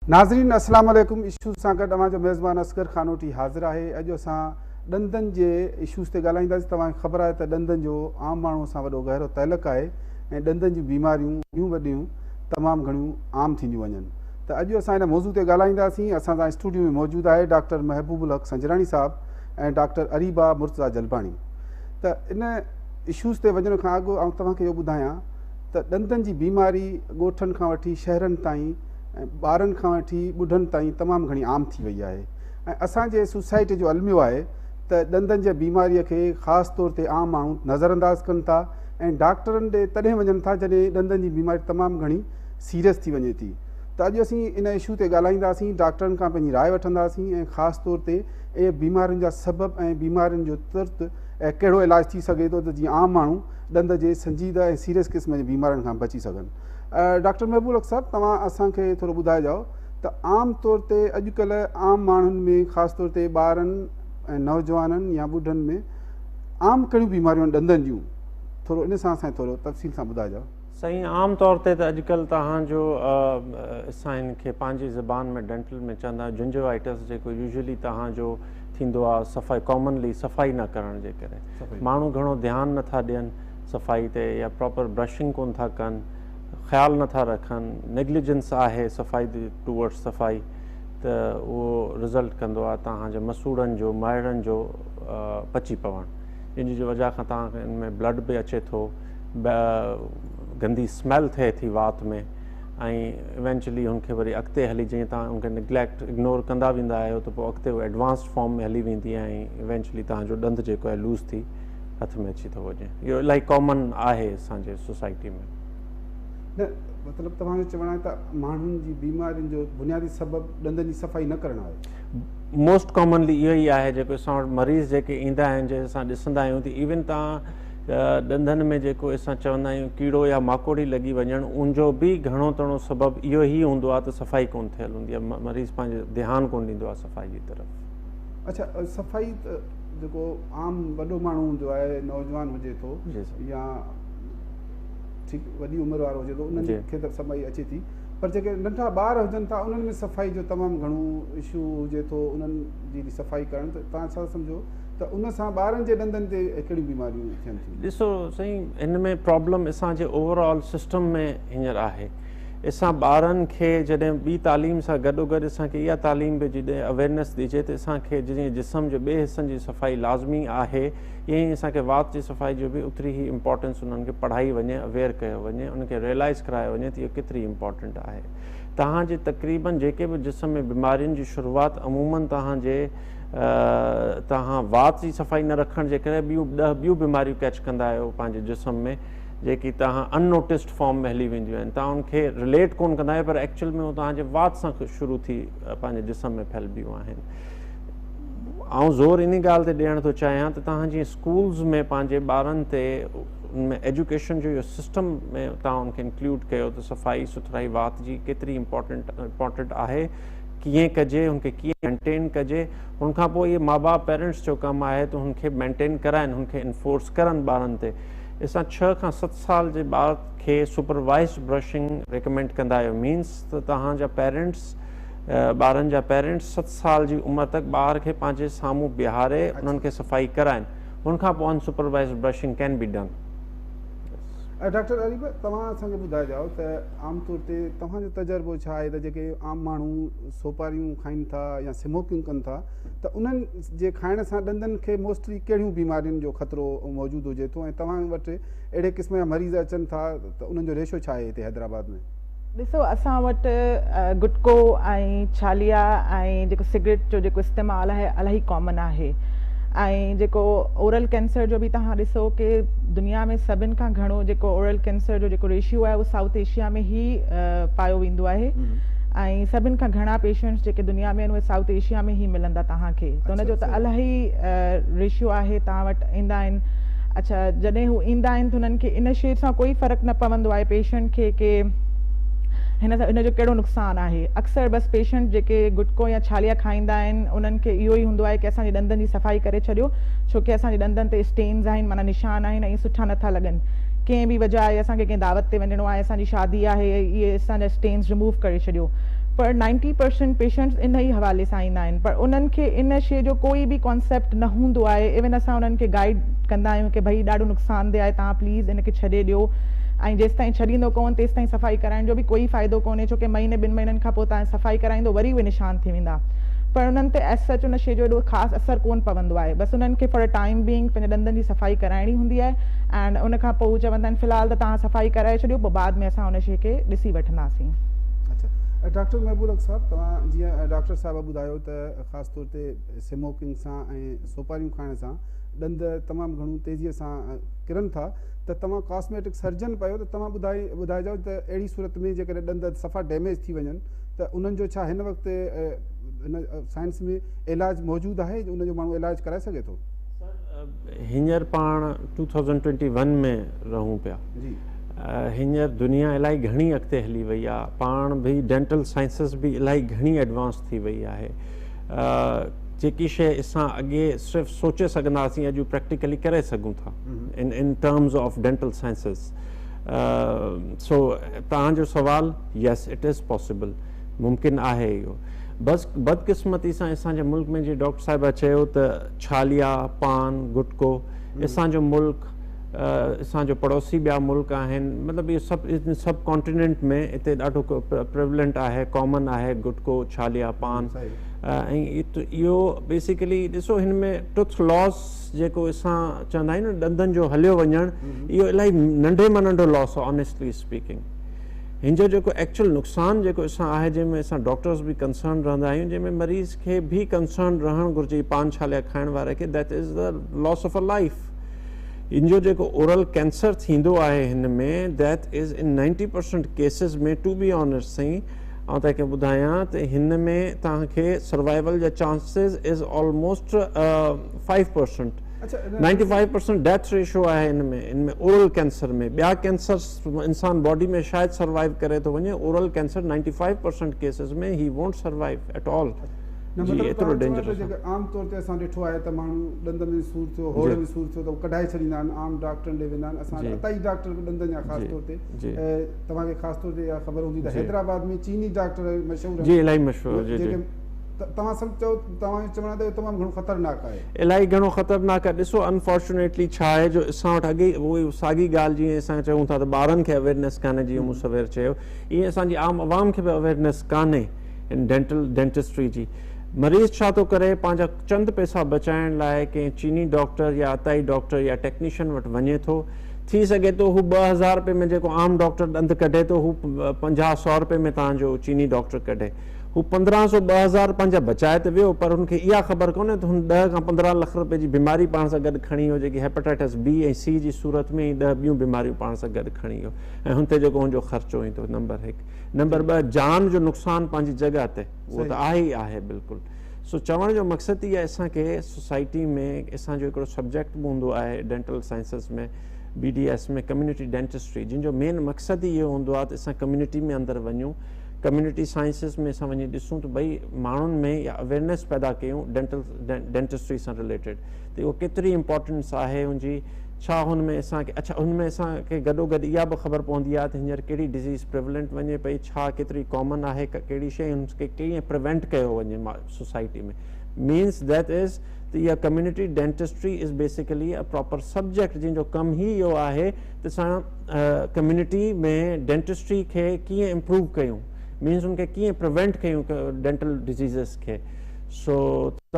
ناظرين اسلام عليڪم اشوز سان گڏ اوهان جو ميزبان اصغر خانوٽي حاضر آهي. اڄ اسان ڏندن جي اشوز تي ڳالهائينداسين. توهان کي خبر آهي ته ڏندن جو عام ماڻهو سان وڏو گهرو تعلق آهي ۽ ڏندن جون بيماريون ڏينهون به ڏينهن تمام گهڻيون عام ٿينديون وڃن ته اڄ اسان ان موضوع تي ڳالهائينداسين. اسان سان اسٽوڊيو ۾ موجود آهي ڊاڪٽر محبوب الحق سنجراڻي صاحب ۽ ڊاڪٽر اريبا مرتضيٰ جلباڻي. ته ان اشوز تي وڃڻ کان اڳ آئون توهان کي اهو ٻڌايان ته ڏندن جي بيماري ڳوٺن کان وٺي شهرن تائين ۽ ٻارن کان وٺي ٻڍن تائين تمام گهڻي عام ٿي وئي آهي ۽ اسان جي سوسائٽي جو الميو آهي ته ڏندن جي بيماري کي خاص طور تي عام ماڻهو نظرانداز ڪن ٿا ۽ ڊاڪٽرن ڏي تڏهن وڃن ٿا جڏهن ڏندن جي بيماري تمام گهڻي سيريس ٿي وڃي ٿي. ته اڄ اسين ان اشو تي ڳالهائينداسين، ڊاڪٽرن کان پنهنجي راء وٺنداسين ۽ خاص طور تي اهي بيمارين جا سبب ۽ بيمارين جو ترت ۽ ڪهڙو علاج ٿي سگهي ٿو ته جيئن عام ماڻهو ڏند جي سنجيده ۽ سيريس قسم جي بيمارين کان بچي سگهن. ڊاڪٽر محبوب الحق صاحب توهان اسان کي ٿورو ٻڌائجو ته عام طور تي اڄڪلهه عام ماڻهن ۾ خاص طور تي ٻارن ۽ نوجوانن يا ٻڍن ۾ عام ڪهڙيون بيماريون آهن ڏندن جون، ٿورو ان سان اسان کي ٿورو تفصيل سان ٻڌائجو. سائين عام طور تي ته اڄڪلهه توهان جو اسان هن کي پنهنجي زبان ۾ ڊينٽل ۾ چوندا آهيون جنجوائٽس جيڪو يوزلي توهان جو ٿيندو آهي صفائي ڪامنلي صفائي نه ڪرڻ جي ڪري ماڻهو گهڻو ڌيان نٿا ڏين صفائي تي يا پراپر برشنگ ڪون ٿا ڪن خيال نٿا رکن نيگليجنس آهي صفائي ٽوورڊس صفائي ته اهو رزلٽ ڪندو آهي توهان جي مسوڙن جو مائڙن جو پچي پوڻ جنهن جي وجه کان توهان کي ان ۾ بلڊ به اچي ٿو، گندي اسميل ٿئي ٿي وات ۾ ۽ ايونچلي هن کي وري اڳتي هلي جيئن توهان ان کي نگليڪٽ اگنور ڪندا ويندا آهيو ته پوء اڳتي هو ايڊوانسڊ فارم ۾ هلي ويندي آهي ۽ ايونچلي توهان جو ڏند جيڪو آهي لوز ٿي هٿ ۾ اچي ٿو وڃي. اهو الاهي ڪامن آهي اسان جي سوسائٽي ۾. نه مطلب توهان جو چوڻ آهي ته ماڻهن جي بيمارين جو بنيادي سبب ڏندن جي صفائي نه ڪرڻ آهي. موسٽ ڪامنلي اهو ئي آهي جيڪو اسان وٽ مريض جيڪي ايندا آهن جي اسان ڏسندا آهيون ته ايون توهان ڏندن ۾ جيڪو اسان چوندا آهيون ڪيڙو يا ماڪوڙي لڳي وڃڻ ان جو به گهڻو تڻو سبب اهو ئي هوندو آهي ته صفائي ڪونه ٿيل هوندي آهي مريض پنهنجو ڌيان ڪونه ڏيندو آهي صفائي جي طرف. اڇا صفائي ته جيڪو عام وڏو ماڻهو هوندو آهي نوجوان هجي ٿو يا ٺيڪ وڏي عمر وارو هجي ٿو انهن کي ته صفائي اچي ٿي پر جيڪي ننڍا ٻار هجن ٿا انهن ۾ صفائي جو تمام گهڻو اشو هجي ٿو انهن جي صفائي ڪرڻ ته توهان ڇا سمجهو ته ان سان ٻارن جي ڏندن تي ڪهڙيون بيماريون ٿين ٿيون؟ ڏسو سائين هن ۾ پرابلم اسان جي اوور آل سسٽم ۾ هينئر آهي اسان ٻارن کي جڏهن ٻي تعليم سان گڏو گڏ اسان کي اها تعليم به جڏهن اويرنيس ڏجي ته اسان کي جيئن جسم جي ٻئي حصن جي صفائي لازمي آهي ائين ئي اسان کي وات جي صفائي جو به اوتري ئي امپارٽنس انهن کي پڙهائي وڃي اويئر ڪيو وڃي انهن کي ريئلائز ڪرايو وڃي ته اهو ڪيتري امپارٽنٽ آهي توهان جي تقريبن جيڪي به جسم ۾ بيمارين جي شروعات عمومن توهان جي توهان وات جي صفائي نه رکڻ جي ڪري ٻيون ڏهه ٻيون بيماريون ڪيچ ڪندا آهيو پنهنجي جسم ۾ جيڪي توهان ان نوٽسڊ فارم ۾ هلي وينديون آهن توهان ان کي رليٽ ڪون ڪندا آهيو پر ايڪچوئل ۾ هو توهان جي وات سان شروع ٿي پنهنجي جسم ۾ ڦهلبيون آهن آئون زور انهي ڳالهه تي ڏيڻ ٿو چاهيان ته توهان جيئن اسڪولز ۾ پنهنجي ٻارن تي ان ۾ ايجوڪيشن جو اهو سسٽم ۾ توهان ان کي انڪلوڊ ڪيو ته صفائي سٿرائي وات جي ڪيتري امپورٽنٽ امپورٽنٽ آهي ڪيئن ڪجي ان کي ڪيئن مينٽين ڪجي ان کان پوء اهي ماء باپ پيرنٽس جو ڪم آهي ته ان کي مينٽين ڪرائن ان کي انفورس ڪرن ٻارن تي اسان 6 کان 7 سال جي ٻار کي سپروائزڊ برشنگ ريڪمينڊ ڪندا آهيون مينس ته توهان جا پيرنٽس ٻارن جا پيرنٽس 7 سال جي عمر تڪ ٻار کي پنهنجي سامهون بيهاري انهن کي صفائي ڪرائن ان کان پوء unsupervised brushing can be done. Doctor Areeb توهان اسان کي ٻڌائجو ته عام طور تي توهان جو تجربو ڇا آهي ته جيڪي عام ماڻهو سوپاريون کائين ٿا يا سموڪنگ ڪن ٿا ته انهن جي کائڻ سان ڏندن کي موسٽلي ڪهڙيون بيمارين جو خطرو موجود هجي ٿو ۽ توهان وٽ اهڙي قسم جا مريض اچن ٿا ته انهن جو ريشو ڇا آهي هتي حيدرآباد ۾؟ ڏسو اسان وٽ گٽڪو ۽ ڇاليا ۽ جيڪو سگريٽ جو جيڪو استعمال آهي الاهي ڪامن آهي ۽ جيڪو اورل ڪينسر جو به توهان ڏسو ڪي دنيا ۾ سڀن کان گهڻو جيڪو اورل ڪينسر جو جيڪو ريشيو آهي اهو سائوٿ ايشيا ۾ ئي پايو ويندو آهي ۽ سڀن کان گهڻا پيشنٽس جيڪي دنيا ۾ آهن اهي سائوٿ ايشيا ۾ ئي ملندا توهان کي ته ان جو ته الاهي ريشيو آهي توهان وٽ ايندا آهن اڇا جڏهن هو ايندا آهن ته هنن کي ان شيء سان ڪوئي فرق نه پوندو آهي پيشنٽ کي ڪي هن سان هن جو ڪهڙو نقصان آهي. اڪثر بس پيشنٽ جيڪي گٽڪو يا ڇاليا کائيندا آهن انهن کي اهو ئي هوندو آهي ڪي اسان جي ڏندن جي صفائي ڪري ڇڏيو ڇو ڪي اسان جي ڏندن تي اسٽينز آهن معنيٰ نشان آهن ۽ سٺا نه ٿا لڳن. ڪنهن به وجهه آهي اسان کي ڪنهن دعوت تي وڃڻو آهي اسان جي شادي آهي اهي اسان جا اسٽينز ريموو ڪري ڇڏيو. پر 90% پيشنٽس ان ئي حوالي سان ايندا آهن، پر انهن کي ان شيء جو ڪوئي به ڪانسيپٽ نه هوندو آهي. ايون اسان انهن کي گائيڊ ڪندا آهيون ڪي ڀئي ڏاڍو نقصانده آهي، توهان پليز ان کي ڇڏي ڏيو، ۽ جيستائين ڇڏيندو ڪون تيستائين صفائي ڪرائڻ جو به ڪوئي فائدو ڪونهي، ڇو ڪي مهيني ٻن مهينن کان پوء توهان صفائي ڪرائيندو وري اهي نشان ٿي ويندا. پر انهن تي ايز سچ ان شيء جو ايڏو خاص اثر ڪون پوندو آهي. بس انهن کي فار ا ٽائيم بيئنگ پنهنجي ڏندن جي صفائي ڪرائڻي هوندي آهي، ۽ ان کان پوء هو چوندا آهن في الحال ته توهان صفائي ڪرائي ڇڏيو، پوء بعد ۾ اسان ان شيء کي ڏسي وٺنداسين. اڇا ڊاڪٽر محبوب الحق صاحب، توهان جيئن ڊاڪٽر صاحب ٻڌايو ته خاص طور تي سموڪنگ سان ۽ سوپاريون کائڻ سان ڏند تمام گهڻو تيزيء سان ڪرن ٿا، ته توهان ڪاسميٽڪ سرجن به آهيو، ته توهان ٻڌائي ٻڌائجو ته اهڙي صورت ۾ جيڪڏهن ڏند صفا ڊيميج ٿي وڃن ته انهن جو ڇا هن وقت هن سائنس ۾ علاج موجود آهي، ان جو ماڻهو علاج ڪرائي سگهي ٿو؟ سر، هينئر پاڻ 2021 ۾ رهون پيا. هينئر دنيا الاهي گهڻي اڳتي هلي وئي آهي، پاڻ به ڊينٽل سائنسز به الاهي گهڻي ايڊوانس ٿي وئي آهي. جيڪي شيء اسان اڳي صرف سوچي سگهنداسين، اڄ پريڪٽيڪلي ڪري سگهون ٿا in terms of dental sciences. So توهان جو سوال، يس it is possible, ممڪن آهي اهو. بس بدقسمتي سان اسان جي ملڪ ۾ جيئن ڊاڪٽر صاحبه چيو ته ڇاليا، پان، گٽڪو، اسان جو ملڪ، اسان جو پڙوسي ٻيا ملڪ آهن، مطلب اهو سڀ سب ڪانٽيننٽ ۾ اتي ڏاڍو پريولنٽ آهي، ڪامن آهي گٽڪو، ڇاليا، پان. ۽ اهو بيسيڪلي ڏسو هن ۾ ٽوٿ لاس جيڪو اسان چوندا آهيون نه ڏندن جو هليو وڃڻ، اهو الاهي ننڍي مان ننڍو لاس آهي آنيسٽلي اسپيڪنگ. هن جو جيڪو ايڪچوئل نقصان جيڪو اسان آهي، جنهن ۾ اسان ڊاڪٽرز به ڪنسرن رهندا آهيون، جنهن ۾ مريض کي به ڪنسرن رهڻ گهرجي پان ڇاليا کائڻ واري کي، that is the loss of a life. ان جو جيڪو اورل ڪينسر ٿيندو آهي هن ۾ that is in 90% cases ۾ to be honest سائين آئون توهان کي ٻڌايان ته هن ۾ توهان کي سروائيول جا chances is almost 5%، 95% death ratio آهي ان ۾ ان ۾ اورل ڪينسر ۾. ٻيا ڪينسرس انسان باڊي ۾ شايد سروائيو ڪري ٿو وڃي، oral cancer 95% cases ۾ he won't survive at all. نه جي مطلب ايترو توهان چوڻ ڊينجرس ته آهي. جيڪي عام طور تي اسان ڏٺو آهي ته ماڻهو ڏند ۾ سور ٿيو، هوڙ ۾ سور ٿيو ته هو ڪڍائي ڇڏيندا آهن، عام ڊاڪٽرن ڏي ويندا آهن. اسان وٽ عطائي ڊاڪٽر به ڏندن جا خاص طور تي، توهان کي خاص طور تي اها خبر هوندي ته حيدرآباد ۾ چيني ڊاڪٽر مشهور آهن. جي الاهي مشهور، جي جي. جيڪي توهان سڀ چئو، توهان جو چوڻ آهي ته اهو تمام گهڻو خطرناڪ آهي. الاهي گهڻو خطرناڪ آهي. ڏسو انفارچونيٽلي ڇا آهي جو اسان وٽ اڳي ئي اهي ساڳي ڳالهه، جيئن اسان چئون ٿا ته ٻارن کي اويرنيس ڪانهي، جيئن مون سوير چيو، ايئن اسان جي عام عوام کي به اويرنيس ڪانهي ان ڊينٽل ڊينٽسٽري جي. مريض ڇا ٿو ڪري، پنهنجا چند پئسا بچائڻ لاء ڪنهن چيني ڊاڪٽر يا عطائي ڊاڪٽر يا ٽيڪنيشن وٽ وڃي ٿو. ٿي سگهي ٿو هو 2000 رپئي ۾ جيڪو عام ڊاڪٽر ڏند ڪڍي ٿو، هو 50 سو رپئي ۾ توهان جو چيني ڊاڪٽر ڪڍي. هو 1500 2000 پنهنجا بچائي ته ويو، پر هن کي اها خبر ڪونهي ته هن 10 کان 15 لک رپئي جي بيماري پاڻ سان گڏ کڻي ويو، جيڪي هيپاٽائٽس بي ۽ سي جي صورت ۾ ۽ 10 ٻيون بيماريون پاڻ سان گڏ کڻي ويو، ۽ هن تي جيڪو هن جو خرچو ايندو نمبر هڪ. نمبر 2، جان جو نقصان پنهنجي جڳهه تي اهو ته آهي ئي آهي بلڪل. سو چوڻ جو مقصد ئي آهي اسان کي سوسائٽي ۾ اسان جو هڪڙو سبجيڪٽ به هوندو آهي dental sciences ۾ B D S ۾ community dentistry, جنهن جو مين مقصد ئي اهو هوندو آهي ته اسان ڪميونٽي ۾ اندر وڃون، ڪميونٽي سائنسز ۾ اسان وڃي ڏسون ته ڀئي ماڻهن ۾ اها اويرنيس پيدا ڪيون ڊينٽل ڊينٽسٽري سان رليٽيڊ ته اهو ڪيتري امپورٽنس آهي ان جي، ڇا هن ۾ اسان کي، اڇا هن ۾ اسان کي گڏو گڏ اها به خبر پوندي آهي ته هينئر ڪهڙي ڊزيز پريولنٽ وڃي پئي، ڇا ڪيتري ڪامن آهي ڪهڙي شيء، هن کي ڪيئن پريونٽ ڪيو وڃي سوسائٽي ۾. مينس that is ته اها community dentistry is basically a proper subject جنهن جو ڪم ئي اهو آهي ته اسان ڪميونٽي ۾ ڊينٽسٽري کي ڪيئن امپروو ڪيون، مينس ان کي ڪيئن پريونٽ ڪيون ڊينٽل ڊزيزز کي. سو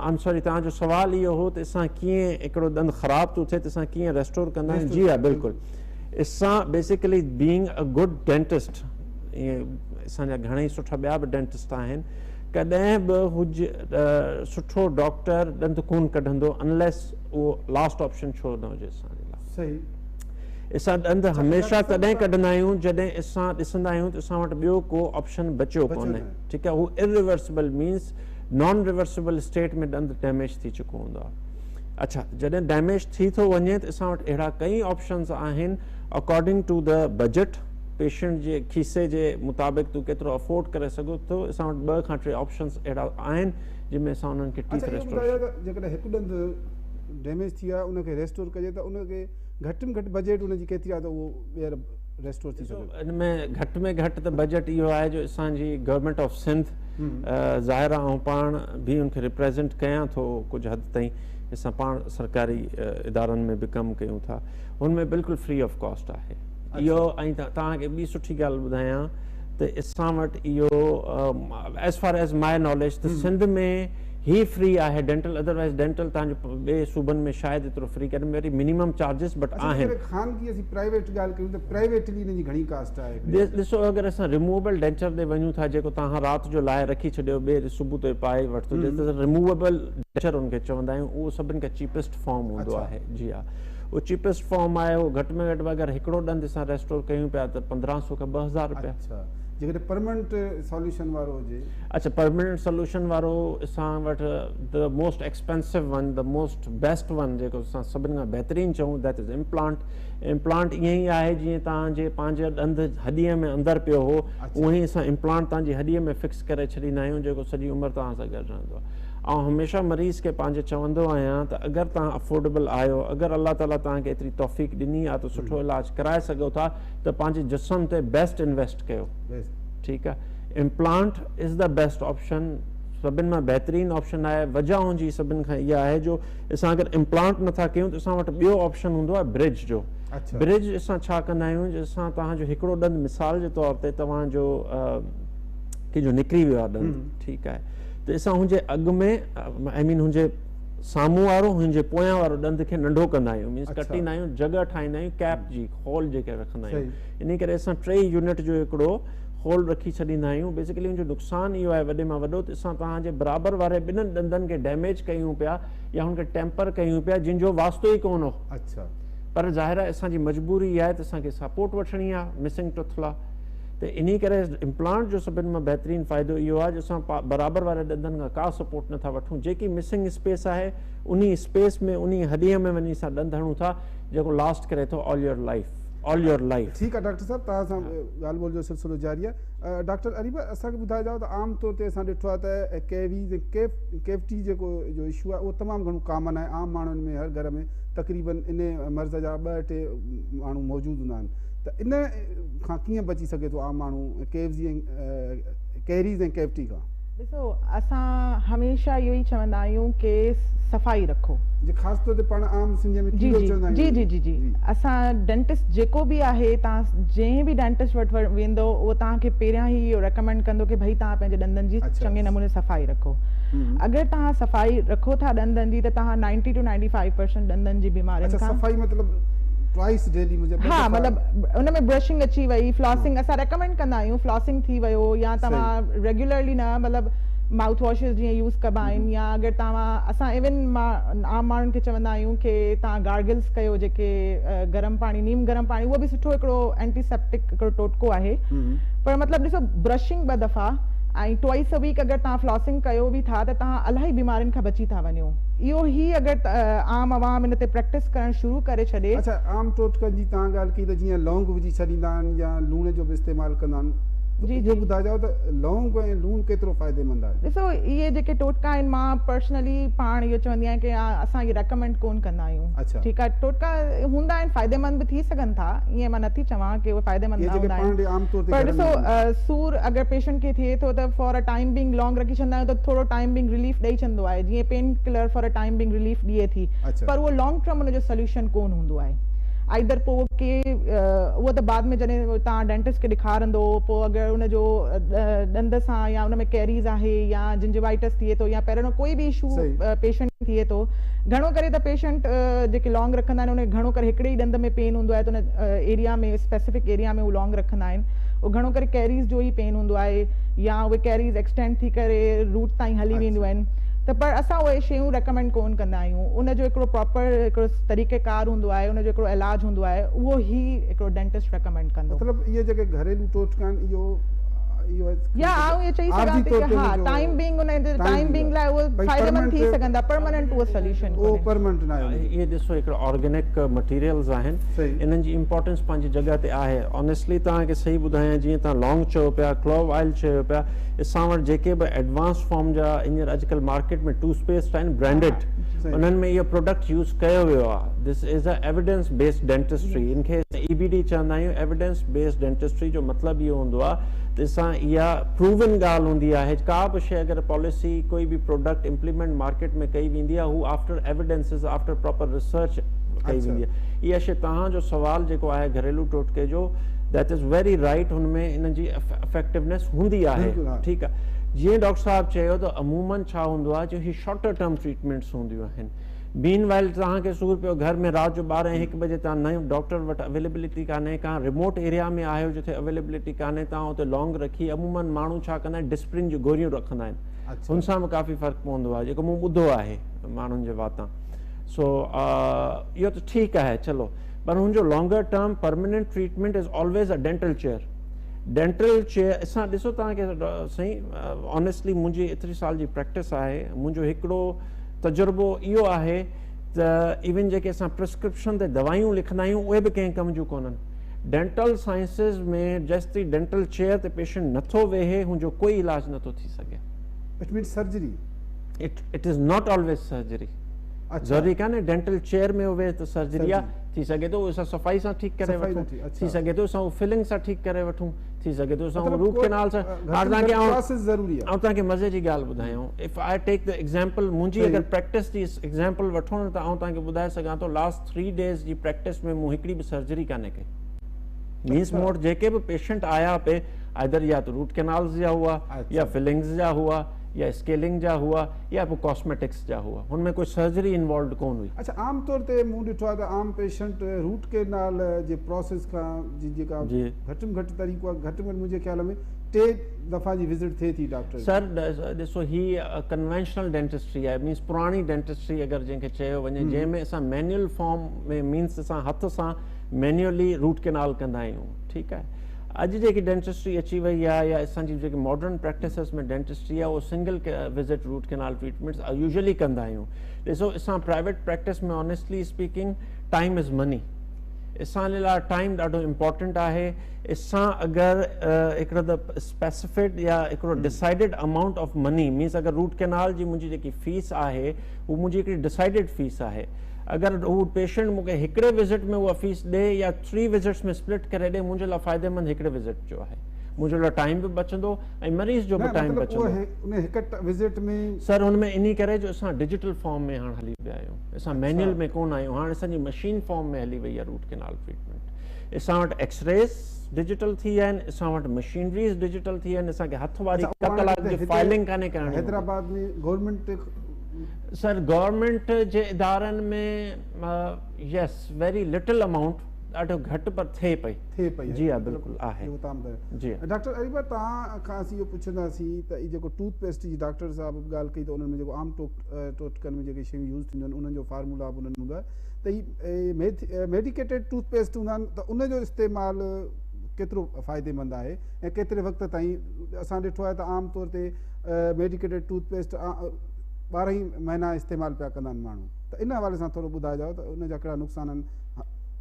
I'm sorry توهان جو سوال اهو هو ته اسان ڪيئن هڪڙو ڏند خراب ٿو ٿئي ته اسان ڪيئن ريسٽور ڪندا آهيون. جي ها بلڪل، اسان basically being a good dentist, ائين اسان جا گهڻا ئي سٺا ٻيا به ڊينٽسٽ آهن، ڪڏهن به هج سٺو ڊاڪٽر ڏند ڪون ڪڍندو انليس اهو لاسٽ آپشن ڇو نه هجي اسان جي لاء. اسان ڏند هميشه تڏهن ڪڍندا آهيون جڏهن اسان ڏسندا آهيون ته اسان وٽ ٻيو ڪو آپشن بچيو ڪونهي. ٺيڪ آهي، هو ارريورسبل مينس نان ريورسبل اسٽيٽ ۾ ڏند ڊيميج ٿي چڪو هوندو آهي. اڇا جڏهن ڊيميج ٿي ٿو وڃي ته اسان وٽ اهڙا ڪئي آپشنز آهن according to the budget, patient جي کيسي جي مطابق تون ڪيترو افورڊ ڪري سگهو ٿو. اسان وٽ 2 کان 3 آپشنز اهڙا آهن جن ۾ اسان انهن کي ٽيٿ اڇا اهو ريسٽوريشن. ٻڌايو ته جيڪڏهن هڪ ڏند ڊيميج ٿي ويو آهي ان کي ريسٽور ڪجي ته ان کي گهٽ ۾ گهٽ بجيٽ ان جي ڪيتري آهي ته اهو ٻيهر ريسٽور ٿي ڏسو سگهي ٿو؟ ان ۾ گهٽ ۾ گهٽ ته بجيٽ اهو آهي جو اسان جي گورنمينٽ آف سنڌ ظاهر آهي آئون پاڻ به ان کي ريپريزنٽ ڪيان ٿو ڪجهه حد تائين اسان پاڻ سرڪاري ادارن ۾ به ڪم ڪيون ٿا ان ۾ بلڪل فري آف ڪاسٽ آهي اهو ۽ توهان کي ٻي سٺي ڳالهه ٻڌايان ته اسان وٽ اهو as far as my knowledge ته سنڌ ۾ هي فري آهي ڊينٽل ادروائز ڊينٽل توهان جو ٻئي صوبن ۾ شايد ايترو فري ڪانهي وري منيمم چارجز بٽ اڇا آهن. جيڪڏهن خانگي اسين پرائيويٽ ڳالهه ڪريون ته پرائيويٽلي ان جي گهڻي ڪاسٽ آهي هڪڙي. ڏسو اگر اسان ريموويبل ڊينچر ڏي وڃون ٿا جيڪو توهان رات جو لاهي رکي ڇڏيو ٻئي ڏينهن صبح تي پائي وٺتو جنهن تي ريموويبل ڊينچر ان کي چوندا آهيون اهو سڀن کان چيپسٽ فارم هوندو آهي جي ها اهو چيپسٽ فارم آهي اهو گهٽ ۾ گهٽ به اگر هڪڙو ڏند اسان ريسٽور ڪيون پيا ته 1500 کان 2000 رپيا. اڇا جيڪڏهن پرمنٽ سوليوشن وارو هجي. اڇا پرمننٽ سوليوشن وارو اسان وٽ the most expensive one the most best one جيڪو اسان سڀن کان بهترين چئون that is implant implant ائين ئي آهي جيئن توهان جي پنهنجي ڏند هڏيء ۾ اندر پيو هو اونئن ئي اسان امپلانٽ توهان جي هڏيء ۾ فڪس ڪري ڇڏيندا آهيون جيڪو سڄي عمر توهان سان گڏ رهندو آهي آئون هميشه مريض کي پنهنجي چوندو آهيان ته اگر توهان افورڊبل آهيو اگر الله تعالي توهان کي ايتري توفيق ڏني آهي ته سٺو علاج ڪرائي سگهو ٿا ته پنهنجي جسم تي بيسٽ انويسٽ ڪيو ٺيڪ آهي implant is the best option سڀن مان بهترين آپشن آهي وجه ان جي سڀن کان اها آهي جو اسان اگر امپلانٽ نٿا ڪيون ته اسان وٽ ٻيو آپشن هوندو آهي برج جو برج اسان ڇا ڪندا آهيون جو اسان توهان جو هڪڙو ڏند مثال جي طور تي توهان جو ڪنهن جو نڪري ويو آهي ڏند ٺيڪ آهي ته اسان هن جي اڳ ۾ آئي مين هن جي سامهون وارو هن جي پويان وارو ڏند کي ننڍو ڪندا آهيون مينس ڪٽيندا آهيون جڳهه ٺاهيندا آهيون ڪيپ جي هول جيڪي رکندا آهيون انهي ڪري اسان 3 يونٽ جو هڪڙو هول رکي ڇڏيندا آهيون بيسيڪلي ان جو نقصان اهو آهي وڏي مان وڏو ته اسان توهان جي برابر واري ٻنهن ڏندن کي ڊيميج ڪيون پيا يا هن کي ٽيمپر ڪيون پيا جن جو واسطو ئي ڪونه هو پر ظاهر آهي اسان جي مجبوري اها آهي ته اسان کي سپورٽ وٺڻي آهي مسنگ ٽوٿ لا ته انهي ڪري امپلانٽ جو سڀن مان بهترين فائدو اهو آهي جو اسان برابر واري ڏندن کان ڪا سپورٽ نٿا وٺون جيڪي مسنگ اسپيس آهي انهي اسپيس ۾ انهي هڏيء ۾ وڃي اسان ڏند هڻون ٿا جيڪو لاسٽ ڪري ٿو all your life all your life. ٺيڪ آهي ڊاڪٽر صاحب توهان سان ڳالهه ٻولهه جو سلسلو جاري آهي ڊاڪٽر اريبه اسان کي ٻڌائجو ته عام طور تي اسان ڏٺو آهي ته ڪيويز ۽ ڪيوٽي جيڪو جو اشو آهي اهو تمام گهڻو ڪامن آهي عام ماڻهن ۾ هر گهر ۾ تقريبن ان مرض جا ٻه ٽي ماڻهو موجود هوندا آهن ته ان کان ڪيئن بچي سگهي ٿو عام ماڻهو ڪيوزي ۽ ڪيريز ۽ ڪيوٽي کان؟ ڏسو اسان هميشه اهو ئي چوندا آهيون ڪي صفائي رکو. جي خاص طور تي پاڻ عام سنڌيء ۾ جي ڪيڙو جي چوندا آهيون. جي جي جي جي اسان ڊينٽسٽ جيڪو به آهي توهان جنهن به ڊينٽسٽ وٽ ويندو اهو توهان کي پهريان ئي اهو ريڪمينڊ ڪندو ڪي ڀئي توهان پنهنجي ڏندن جي چڱي نموني صفائي رکو اگر توهان صفائي رکو ٿا ڏندن جي ته توهان 90 ٽو 95% ڏندن جي بيمارين اڇا کان صفائي مطلب ٽوائس ڊيلي منهنجي ٻه ها دفعا مطلب ان ۾ برشنگ اچي وئي فلاسنگ اسان ريڪمينڊ ڪندا آهيون فلاسنگ ٿي ويو يا توهان ريگيولرلي نه مطلب مائوٿ واشز جيئن يوز ڪبا آهن يا اگر توهان اسان ايون عام ماڻهن کي چوندا آهيون ڪي توهان گارگلز ڪيو جيڪي گرم پاڻي نيم گرم پاڻي اهو به سٺو هڪڙو اينٽي سيپٽڪ هڪڙو ٽوٽڪو آهي پر مطلب ڏسو برشنگ ٻه دفعا ۽ ٽوائس ا ويڪ اگر توهان فلاسنگ ڪيو به ٿا ته توهان الاهي بيمارين کان بچي ٿا وڃو اهو هي اگر عام عوام ان تي پريڪٽس ڪرڻ شروع ڪري ڇڏي. اڇا عام ٽوٽڪن جي توهان ڳالهه ڪئي ته جيئن لونگ وجهي ڇڏيندا آهن يا لوڻ جو به استعمال ڪندا آهن ته جي اهو جي. ٻڌائجو ته لونگ ۽ لوڻ ڪيترو فائديمند آهي. ڏسو اهي جيڪي ٽوٽڪا آهن مان پرسنلي پاڻ اهو چوندي آهيان ڪي اسان اهي ريڪمينڊ ڪون ڪندا آهيون اڇا. ٺيڪ آهي ٽوٽڪا هوندا آهن فائديمند به ٿي سگهن ٿا ائين مان نٿي چوان ڪي اهي فائديمند اهي نه جيڪي هوندا پاڻ آهن ڏي عام طور تي پر گهرن ڏسو ۾ هوندا آهن. سور اگر پيشنٽ کي ٿئي ٿو ته فار ا ٽائيم بينگ لونگ رکي ڇڏندا آهيون ته ٿورو ٽائيم بينگ رليف ڏئي ڇڏندو آهي جيئن pain killer for a time being relief ڏئي ٿي پر اهو لانگ ٽرم ان جو سوليوشن ڪون هوندو آهي آئيدر پوء اهو ڪي اهو ته بعد ۾ جڏهن توهان ڊينٽسٽ کي ڏيکارندو پوء اگر ان جو ڏند سان يا ان ۾ ڪيريز آهي يا جنجوائٽس ٿئي ٿو يا پيرانو ڪوئي به اشو پيشنٽ ٿئي ٿو گهڻو ڪري ته پيشنٽ جيڪي لونگ رکندا آهن ان کي گهڻو ڪري هڪڙي ئي ڏند ۾ پين هوندو آهي ته ان ايريا ۾ اسپيسفڪ ايريا ۾ هو لونگ رکندا آهن اهو گهڻو ڪري ڪيريز جو ئي پين هوندو آهي يا اهي ڪيريز ايڪسٽينڊ ٿي ڪري روٽ تائين هلي وينديون آهن ته پر اسان اهي شيون ريڪمينڊ ڪون ڪندا آهيون ان جو هڪڙو پراپر هڪڙو طريقه ڪار هوندو آهي ان جو هڪڙو علاج هوندو آهي اهو ئي هڪڙو ڊينٽسٽ ريڪمينڊ ڪندو. مطلب اهي جيڪي گهريلو ٽوٽڪا آهن اهو اهو يا آئون اهو چئي سگهان ٿي ته ها ٽائيم بينگ ان جي ٽائيم بينگ لاء اهو فائديمند ٿي سگهندا پرماننٽ اهو سوليوشن ڪونهي. اهو پرماننٽ ناهي. اهي ڏسو هڪڙو آرگينڪ مٽيريلز آهن انهن جي امپارٽنس پنهنجي جڳهه تي آهي آنيسٽلي توهان کي صحيح ٻڌايان جيئن توهان لونگ چئو پيا ڪلوو آئل چئو پيا اسان وٽ جيڪي به ايڊوانس فارم جا هينئر اڄڪلهه مارڪيٽ ۾ ٽوٿ پيسٽ آهن برانڊيڊ انهن ۾ اهو پروڊڪٽ يوز ڪيو ويو آهي this is a evidence based dentistry ان کي اي بي ڊي چوندا آهيون ايويڊنس بيسڊ ڊينٽسٽري جو مطلب اهو هوندو آهي ته اسان اها پروون ڳالهه هوندي آهي ڪا به شيء اگر پاليسي ڪوئي به پروڊڪٽ امپليمينٽ مارڪيٽ ۾ ڪئي ويندي آهي هو after evidences after proper research ڪئي ويندي آهي اها شيء توهان جو سوال جيڪو آهي گهريلو ٽوٽڪي جو that is very right هن ۾ ان جي افيڪٽونيس هوندي آهي ٺيڪ آهي جيئن ڊاڪٽر صاحب چيو ته عمومن ڇا هوندو آهي جو هي شارٽر ٽرم ٽريٽمينٽس هونديون آهن مين وائل توهان کي سور پيو گهر ۾ رات جو ٻارهين هڪ بجي توهان نه ڊاڪٽر وٽ اويليبلٽي ڪانهي ڪا ريموٽ ايريا ۾ آهيو جتي اويليبلٽي ڪانهي توهان اتي لونگ رکي عمومن ماڻهو ڇا ڪندا آهن ڊسپرين جون گوريون رکندا آهن هن سان به ڪافي فرق پوندو آهي جيڪو مون ٻڌو آهي ماڻهن جي واتان سو اهو ته ٺيڪ آهي چلو پر هن جو longer term permanent treatment is always a dental chair dental chair اسان ڏسو توهان کي سائين آنيسٽلي منهنجي ايتري سال جي پريڪٽس آهي منهنجو هڪڙو تجربو اهو آهي ته ايون جيڪي اسان پرسڪرپشن تي دوائيون لکندا آهيون اهي به ڪنهن ڪم جون ڪونهن ڊينٽل سائنسز ۾ جيستائين ڊينٽل چيئر تي پيشنٽ نٿو ويهي هن جو ڪوئي علاج نٿو ٿي سگهي. It means surgery. It is not always surgery. ضروري ڪانهي ڊينٽل چيئر ۾ ويهي ته سرجري آ ٿي سگهي ٿو اسان صفائي سان ٺيڪ ڪري وٺون ٿي سگهي ٿو اسان فلنگ سان ٺيڪ ڪري وٺون ٿي سگهي ٿو اسان روٽ ڪينال سان هاڻ توهان کي آئون توهان کي مزي جي ڳالهه ٻڌايان if I take the example منهنجي اگر پريڪٽس جي ايگزامپل وٺو نه ته آئون توهان کي ٻڌائي سگهان ٿو لاسٽ 3 ڊيز جي پريڪٽس ۾ مون هڪڙي به سرجري ڪانه ڪئي مينس مون وٽ جيڪي به پيشنٽ آيا پي آئدر يا ته روٽ ڪينالز جا هئا يا فلنگز جا هئا يا اسڪيلنگ جا هئا يا پوء ڪاسميٽڪس جا هئا هن ۾ ڪوئي سرجري انوالوڊ ڪون هئي. اڇا عام طور تي مون ڏٺو آهي ته عام پيشنٽ روٽ ڪينال جي پراسيس کان جي جيڪا گهٽ ۾ گهٽ طريقو آهي گهٽ ۾ گهٽ منهنجي خيال ۾ ٽي دفعا جي وزٽ ٿئي ٿي ڊاڪٽر جي. سر ڏسو هي ڪنوينشنل ڊينٽسٽري آهي مينس پراڻي ڊينٽسٽري اگر جنهن کي چيو وڃي جنهن ۾ اسان مينيول فارم ۾ مينس اسان هٿ سان مينيولي روٽ ڪينال ڪندا آهيون ٺيڪ آهي اڄ جيڪي ڊينٽسٽري اچي وئي آهي يا اسان جي جيڪي ماڊرن پريڪٽسز ۾ ڊينٽسٽري آهي اهو single visit root canal treatments usually ڪندا آهيون ڏسو اسان private practice ۾ honestly speaking time is money اسان جي لاء ٽائيم ڏاڍو امپورٽنٽ آهي اسان اگر هڪڙو ته اسپيسفڪ يا هڪڙو decided amount of money means اگر روٽ ڪينال جي منهنجي جيڪي فيس آهي هو منهنجي هڪڙي ڊسائيڊڊ فيس آهي اگر هو پيشنٽ مون کي هڪڙي وزٽ ۾ اها فيس ڏي يا ٿري وزٽس ۾ اسپلٽ ڪري ڏي منهنجي لاء فائديمند هڪڙي وزٽ جو آهي منهنجو لاء ٽائيم به بچندو ۽ مريض جو به ٽائيم بچندو. ان هڪ وزٽ ۾. سر هن ۾ انهي ڪري جو اسان ڊجيٽل فارم ۾ هاڻ هلي ويا آهيون اسان مينيول ۾ ڪونه آهيون هاڻ اسان جي مشين فارم ۾ هلي وئي آهي روٽ ڪينال ٽريٽمينٽ اسان وٽ ايڪسريز ڊجيٽل ٿي ويا آهن اسان وٽ مشينريز ڊجيٽل ٿي ويا آهن اسان کي هٿ واري ڪه ڪلاڪ جي فائلنگ ڪانهي ڪرڻي حيدرآباد ۾ گورنمينٽ سر گورنمينٽ جي ادارن ۾ يس ويري لٽل امائونٽ ڏاڍو گهٽ پر ٿئي پئي. ٿئي پئي جي ها بلڪل آهي. اهو تمام بهتر جي ڊاڪٽر اريبا توهان کان اسين اهو پڇنداسين ته هي جيڪو ٽوٿ پيسٽ جي ڊاڪٽر صاحب به ڳالهه ڪئي ته انهن ۾ جيڪو عام ٽوٽڪن ۾ جيڪي شيون يوز ٿينديون آهن انهن جو فارمولا به انهن ۾ هوندو آهي ته هي ميڊيڪيٽيڊ ٽوٿ پيسٽ هوندا آهن ته ان جو استعمال ڪيترو فائديمند آهي ۽ ڪيتري وقت تائين اسان ڏٺو آهي ته عام طور تي ميڊيڪيٽيڊ ٽوٿ پيسٽ 12 ئي مهينا استعمال پيا ڪندا آهن ماڻهو ته ان حوالي سان ٿورو ٻڌائجو ته ان جا ڪهڙا نقصان آهن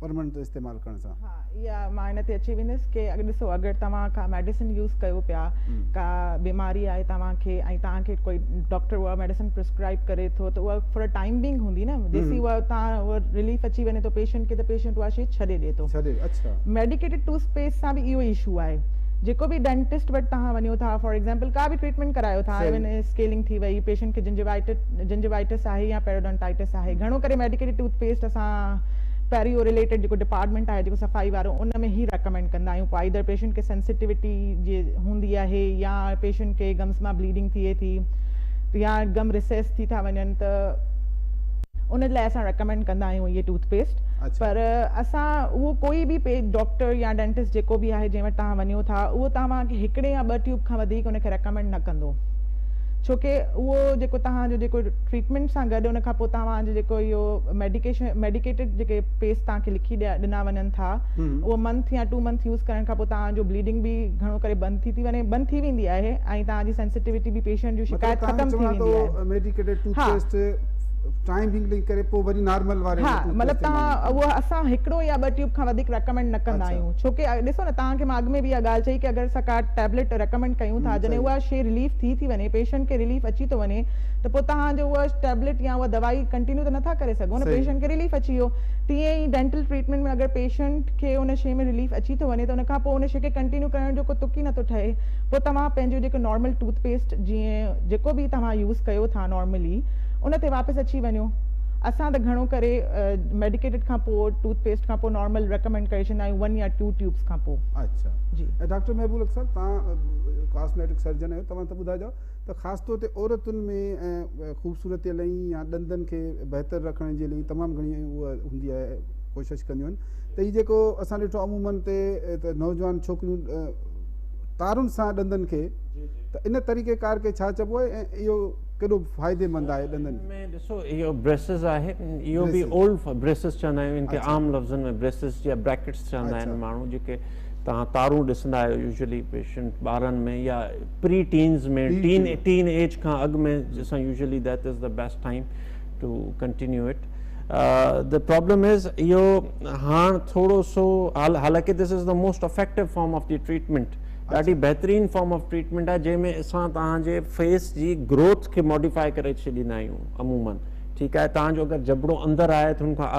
پرمنٽ استعمال ڪرڻ سان. ها اها مان ان تي اچي ويندس ڪي اگر ڏسو اگر توهان ڪا ميڊيسن يوز ڪيو پيا ڪا بيماري آهي توهان کي ۽ توهان کي ڪوئي ڊاڪٽر اها ميڊيسن پرسڪرائب ڪري ٿو ته اها فار ا ٽائيم بينگ هوندي نه جيسين اها توهان اها رليف اچي وڃي ٿو پيشنٽ کي ته پيشنٽ اها شي ڇڏي ڏي ٿو ڇڏي اڇا. ميڊيڪيٽيڊ ٽوٿ پيسٽ سان به اهو ئي اشو آهي جيڪو به ڊينٽسٽ وٽ توهان وڃو ٿا فار ايگزامپل ڪا به ٽريٽمينٽ ڪرايو ٿا ايون اسڪيلنگ ٿي وئي پيشنٽ کي جنجوائٽس آهي يا پيروڊونٽائٽس آهي گهڻو ڪري ميڊيڪيٽيڊ ٽوٿ پيسٽ اسان پيريو رليٽيڊ جيڪو ڊپارٽمينٽ آهي جيڪو صفائي وارو ان ۾ ئي ريڪمينڊ ڪندا آهيون پوء آئيدر پيشنٽ کي سينسيٽيوٽي جي هوندي آهي يا پيشنٽ کي گمس مان بليڊنگ ٿئي ٿي يا گم ريسيس ٿي ٿا وڃن ته ان لاء اسان ريڪمينڊ ڪندا آهيون اهي ٽوٿ پيسٽ پر اسان اهو ڪوئي به ڊاڪٽر يا ڊينٽسٽ جيڪو به آهي جنهن وٽ توهان وڃو ٿا اهو توهان کي هڪڙي يا ٻه ٽيوب کان وڌيڪ ان کي ريڪمينڊ نه ڪندو. ڇو ڪي اهو جيڪو توهان جو جيڪو ٽريٽمينٽ سان گڏ ان کان پوءِ توهان جو جيڪو اهو ميڊيڪيشن ميڊيڪيٽيڊ جيڪي پيسٽ توهان کي لکي ڏنا وڃن ٿا، اهو منٿ يا 2 منٿ يوز ڪرڻ کان پوءِ توهان جو بليڊنگ به گهڻو ڪري بند ٿي ٿي وڃي، بند ٿي ويندي آهي ۽ توهان جي سينسٽيوٽي به پيشنٽ جون مطلب شڪايت توهان ختم جو ٿي چوڻ آهي ويندي ته آهي. اهو ميڊيڪيٽيڊ ٽوٿ ها. پيسٽ ٽائيم بينگ ڪري پوءِ وري نارمل واري ها، ٽوٿ مطلب پيسٽ تي توهان ماڻهو اهو اسان هڪڙو يا 2 ٽيوب کان وڌيڪ ريڪمينڊ نه ڪندا آهيون، ڇو ڪي ڏسو نه توهان کي مان اڳ ۾ به اها ڳالهه چئي ڪه اگر اسان ڪا ٽيبليٽ ريڪمينڊ ڪيون ٿا، جڏهن اها شيءِ رليف ٿي ٿي وڃي، پيشنٽ کي رليف اچي ٿو وڃي، ته پوءِ توهان جو اها ٽيبليٽ يا اها دوائي ڪنٽينيو ته نٿا ڪري سگهو نه، پيشنٽ کي رليف اچي ويو. تيئن ئي ڊينٽل ٽريٽمينٽ ۾ اگر پيشنٽ کي ان شيءِ ۾ رليف اچي ٿو وڃي ته ان کان پوءِ ان شيءِ کي ڪنٽينيو ڪرڻ جو ڪو تڪ ئي نٿو ٺهي. پوءِ توهان پنهنجو جيڪو نارمل ٽوٿ پيسٽ جيئن جيڪو به توهان يوز ڪيو ٿا نارملي ان تي واپس اچي وڃو. اسان ته گهڻو ڪري ميڊيڪيٽيڊ کان پوءِ ٽوٿ پيسٽ کان پوءِ نارمل ريڪمينڊ ڪري ڇڏيندا آهيون 1 يا 2 ٽيوبس کان پوءِ. اڇا. جي. ۽ ڊاڪٽر محبوب الحق صاحب، توهان ڪاسميٽڪ سرجن آهيو، توهان ته ٻڌائجو ته خاص طور تي عورتن ۾ خوبصورتي لاءِ يا ڏندن کي بهتر رکڻ جي لاءِ تمام گهڻي اها هوندي آهي، ڪوشش ڪنديون آهن، ته هي جيڪو اسان ڏٺو عمومن تي ته نوجوان ڇوڪريون تارن سان ڏندن کي، ته ان طريقي ڪار کي ڇا چئبو آهي ۽ اهو ڪيڏو فائديمند آهي ڏندن ۾ ڏسو اهو بريسز آهي، اهو به اولڊ بريسز چوندا آهيون ان کي، عام لفظن ۾ بريسز يا بريڪٽس چوندا آهن ماڻهو، جيڪي توهان تارون ڏسندا آهيو يوزلي پيشنٽ ٻارن ۾ يا پري ٽينز ۾، ٽين ايج کان اڳ ۾ اسان usually that is the best time to continue it. The problem is اهو هاڻ ٿورو سو، حالانڪه this is the most effective form of the treatment, ڏاڍي بهترين فارم آف ٽريٽمينٽ آهي، جنهن ۾ اسان توهان جي فيس جي گروٿ کي ماڊيفائي ڪري ڇڏيندا آهيون عمومن. ٺيڪ آهي، توهان جو اگر جبڙو اندر آهي ته هن کان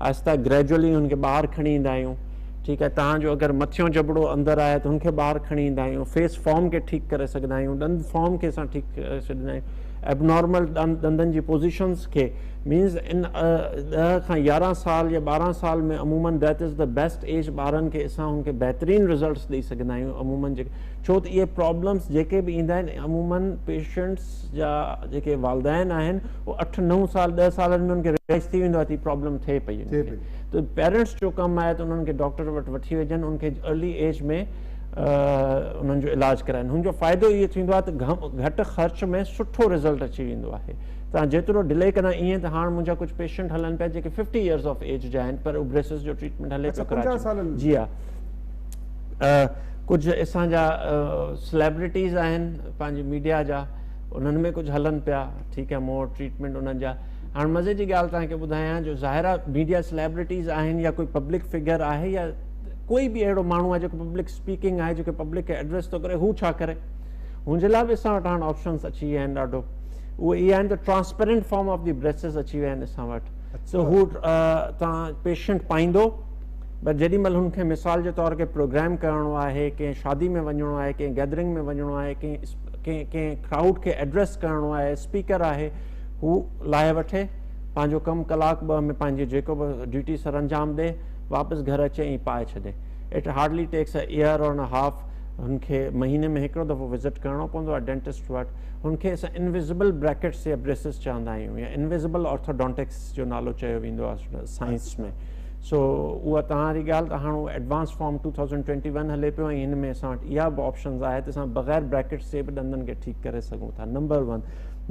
آهسته گريجوئلي هن کي ٻاهر کڻي ايندا آهيون. ٺيڪ آهي، توهان جو اگر مٿيون جبڙو اندر آهي ته هن کي ٻاهر کڻي ايندا آهيون، فيس فارم کي ٺيڪ ڪري سگهندا آهيون، ڏند فارم کي اسان ٺيڪ ڪري ڇڏيندا آهيون، ايبنارمل ڏندن جي پوزيشنس کي، مينز ان 10 کان 11 سال يا 12 سال ۾ عمومن that is the best age ٻارن کي اسان هن کي بهترين رزلٽس ڏئي سگهندا آهيون عمومن، جيڪي ڇو ته اهي پرابلمس جيڪي به ايندا آهن عمومن پيشنٽس جا جيڪي والدين آهن اهي 8 9 سال 10 سالن ۾ هن کي ريلائز ٿي ويندو آهي ته هي پرابلم ٿئي پئي هن کي، ته پيرنٽس جو ڪم آهي ته انهن کي ڊاڪٽر وٽ وٺي وڃن، ان کي ارلي ايج ۾ انهن جو علاج ڪرائن. هن جو فائدو اهو ٿيندو آهي ته گهٽ خرچ ۾ سٺو رزلٽ اچي ويندو آهي. توهان جيترو ڊلي ڪندا ائين ته هاڻ منهنجا ڪجهه پيشنٽ هلن پيا جيڪي 50 ايئرز آف ايج جا آهن، پر اهي بريسز جو ٽريٽمينٽ هلي پيو ڪراچي ۾. جي ها، ڪجهه اسان جا سليبرٽيز آهن پنهنجي ميڊيا جا، انهن ۾ ڪجهه هلن پيا. ٺيڪ آهي، مون وٽ ٽريٽمينٽ انهن جا. هاڻ مزي جي ڳالهه توهان کي ٻڌايان جو ظاهر آهي ميڊيا سليبرٽيز آهن يا ڪوئي پبلڪ فگر آهي يا ڪوئي به اهڙو ماڻهو آهي جيڪو پبلڪ اسپيڪنگ آهي، جيڪو پبلڪ کي ايڊريس ٿو ڪري، هو ڇا ڪري؟ هن جي لاءِ به اسان وٽ هاڻ آپشنس اچي ويا آهن ڏاڍو. اهي اهي آهن ته transparent form of the braces اچي ويا آهن اسان وٽ. ته هو توهان پيشنٽ پائيندو، پر جيڏي مهل هن کي مثال جي طور تي پروگرام ڪرڻو آهي، ڪنهن شادي ۾ وڃڻو آهي، ڪنهن گيدرنگ ۾ وڃڻو آهي، ڪنهن ڪرائوڊ کي ايڊريس ڪرڻو آهي، اسپيڪر آهي، هو لاهي وٺي پنهنجو ڪم ڪلاڪ 2 ۾ پنهنجي جيڪو به ڊيوٽي سر انجام ڏي، واپس گهر اچي ۽ پائي ڇڏي. It hardly takes a year اور هاف. هن کي مهيني ۾ هڪڙو دفعو وزٽ ڪرڻو پوندو آهي ڊينٽسٽ وٽ. هن کي اسان انوزبل بريڪٽس يا بريسز چوندا آهيون، يا انوزبل آرٿوڊونٽڪس جو نالو چيو ويندو آهي سائنس ۾. سو اها توهان واري ڳالهه ته هاڻ اهو ايڊوانس فارم 2021 هلي پيو ۽ هن ۾ اسان وٽ اها به آپشنز آهي ته اسان بغير بريڪٽس جي به ڏندن کي ٺيڪ ڪري سگهون ٿا. نمبر 1.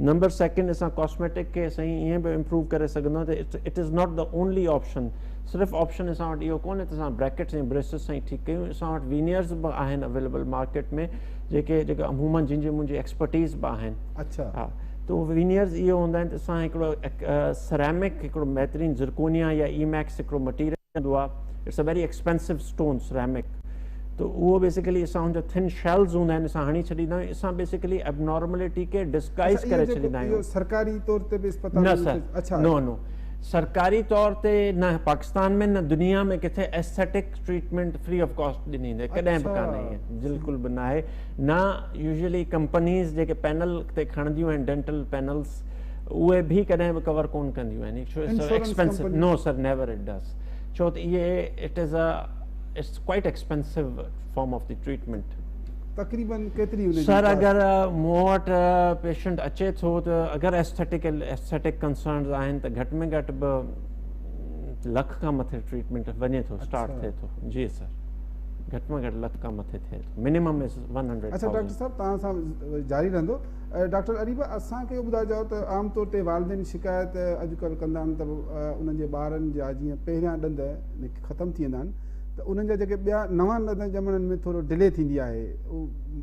نمبر سيڪنڊ، اسان ڪاسميٽڪ کي اسان ائين به امپروو ڪري سگهندا آهيون ته it is not the only option. صرف آپشن اسان وٽ اهو ڪونهي ته اسان بريڪٽس ۽ بريسز سان ئي ٺيڪ ڪيون. اسان وٽ وينيئرز به آهن اويليبل مارڪيٽ ۾ جيڪي جيڪي عمومن جن جي منهنجي ايڪسپرٽيز به آهن. ها، ته اهي وينيئرز اهو هوندا آهن ته اسان هڪڙو سرامڪ هڪڙو بهترين زرڪونيا يا اي ميڪس هڪڙو مٽيريل هوندو آهي، it's a very expensive stone ceramic, ته اهو بيسيڪلي اسان هن جا ٿن شيلز هوندا آهن اسان هڻي ڇڏيندا آهيون. اسان بيسيڪلي ايبنارملٽي کي ڊسگائز ڪري ڇڏيندا آهيون. سرڪاري طور تي به اسپتال نه سر، نو نو، سرڪاري طور تي نه پاڪستان ۾ نه دنيا ۾ ڪٿي aesthetic treatment free of cost ڏني ويندي، ڪڏهن به ڪانه آهي، بلڪل به نه آهي. نه يوزلي ڪمپنيز جيڪي پينل تي کڻنديون آهن ڊينٽل پينلز، اهي به ڪڏهن به ڪور ڪونه ڪنديون آهن. Expensive, no sir, never it does. ڇو ته اهي it is a it's quite expensive form of the treatment. تقريبن ڪيتري هن جي سر اگر مون وٽ پيشنٽ اچي ٿو ته اگر ايسٿيٽڪ ڪنسرنز آهن ته گهٽ ۾ گهٽ به لک کان مٿي ٽريٽمينٽ وڃي ٿو، اسٽارٽ ٿئي ٿو. جي سر. گهٽ ۾ گهٽ لک کان مٿي ٿئي ٿو منيمم از 100,000. اڇا ڊاڪٽر صاحب توهان سان جاري رهندو. ڊاڪٽر اريبه اسان کي اهو ٻڌائجو ته عام طور تي والدين شڪايت اڄڪلهه ڪندا آهن ته انهن جي ٻارن جا جيئن پهريان ڏند ختم ٿي ويندا آهن ته انهن جا جيڪي ٻيا نوان ڏند ڄمڻ ۾ ٿورو ڊلي ٿيندي آهي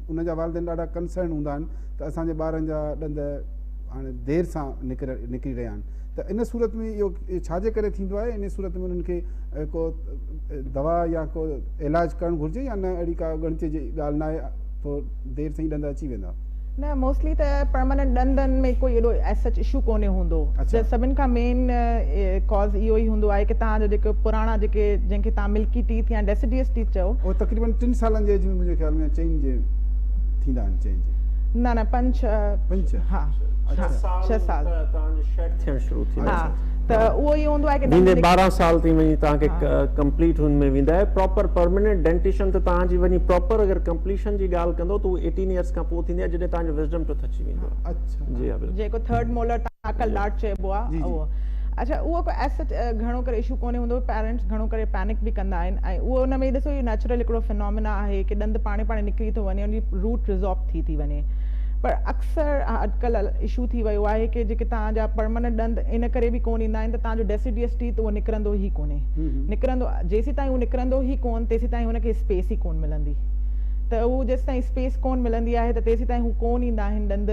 ان جا والدين ڏاڍا ڪنسرن هوندا آهن ته اسان جي ٻارن جا ڏند هاڻي دير سان نڪري رهيا آهن ته ان صورت ۾ اهو ڇا جي ڪري ٿيندو آهي ان صورت ۾ انهن کي ڪو دوا يا ڪو علاج ڪرڻ گهرجي يا نه اهڙي ڪا ڳڻتي جي ڳالهه نه آهي ٿورو دير سان ئي ڏند اچي ويندا. نه موسٽلي ته پرماننٽ ڏندن ۾ ڪوئي ايڏو ايز سچ اشو ڪونهي هوندو ته سڀن کان مين ڪاز اهو ئي هوندو آهي ڪي توهان جو جيڪو پراڻا جيڪي جنهن کي توهان ملڪي ٽيٿ يا ڊيسيڊيئس ٽيٿ چئو. اهي تقريبن ٽن سالن جي ايج ۾ منهنجي خيال ۾ چئن جي ٿيندا آهن چئن جي. نه نه پنج پنج ها ڇهه سال ته توهان جو شيڊ ٿيڻ شروع ٿيندو ها ته اهو ئي هوندو آهي ڪي ويندي 12 سال تائين وڃي توهان کي ڪمپليٽ هن ۾ ويندا آهي پراپر پرماننٽ ڊينٽيشن ته توهان جي وڃي پراپر اگر ڪمپليشن جي ڳالهه ڪندو ته اهو 18 ايئرس کان پوء ٿيندي آهي جڏهن توهان جو وزڊم ٽوٿ اچي ويندو آهي. اڇا جي ها بلڪل. جيڪو ٿرڊ مولر عقل ڏاڍ چئبو آ اهو. اڇا اهو ڪو ايز سچ گهڻو ڪري اشو ڪونهي هوندو پيرنٽس گهڻو ڪري پينڪ به ڪندا آهن ۽ اهو ان ۾ ڏسو اهو نيچرل هڪڙو فنومينا آهي ڪي ڏند پاڻهي پاڻهي نڪري ٿو وڃي ان جي روٽ ريزارب ٿي ٿي وڃي پر اڪثر اڄڪلهه اشو ٿي ويو آهي ڪي جيڪي توهان جا پرماننٽ ڏند ان ڪري به ڪون ايندا آهن ته توهان جو ڊيسيڊيئس ٽيٿ اهو نڪرندو ئي ڪونهي نڪرندو جيسيتائين اهو نڪرندو ئي ڪون تيسيتائين هن کي اسپيس ئي ڪون ملندي ته هو جيستائين اسپيس ڪون ملندي آهي ته تيسيتائين هو ڪون ايندا آهن ڏند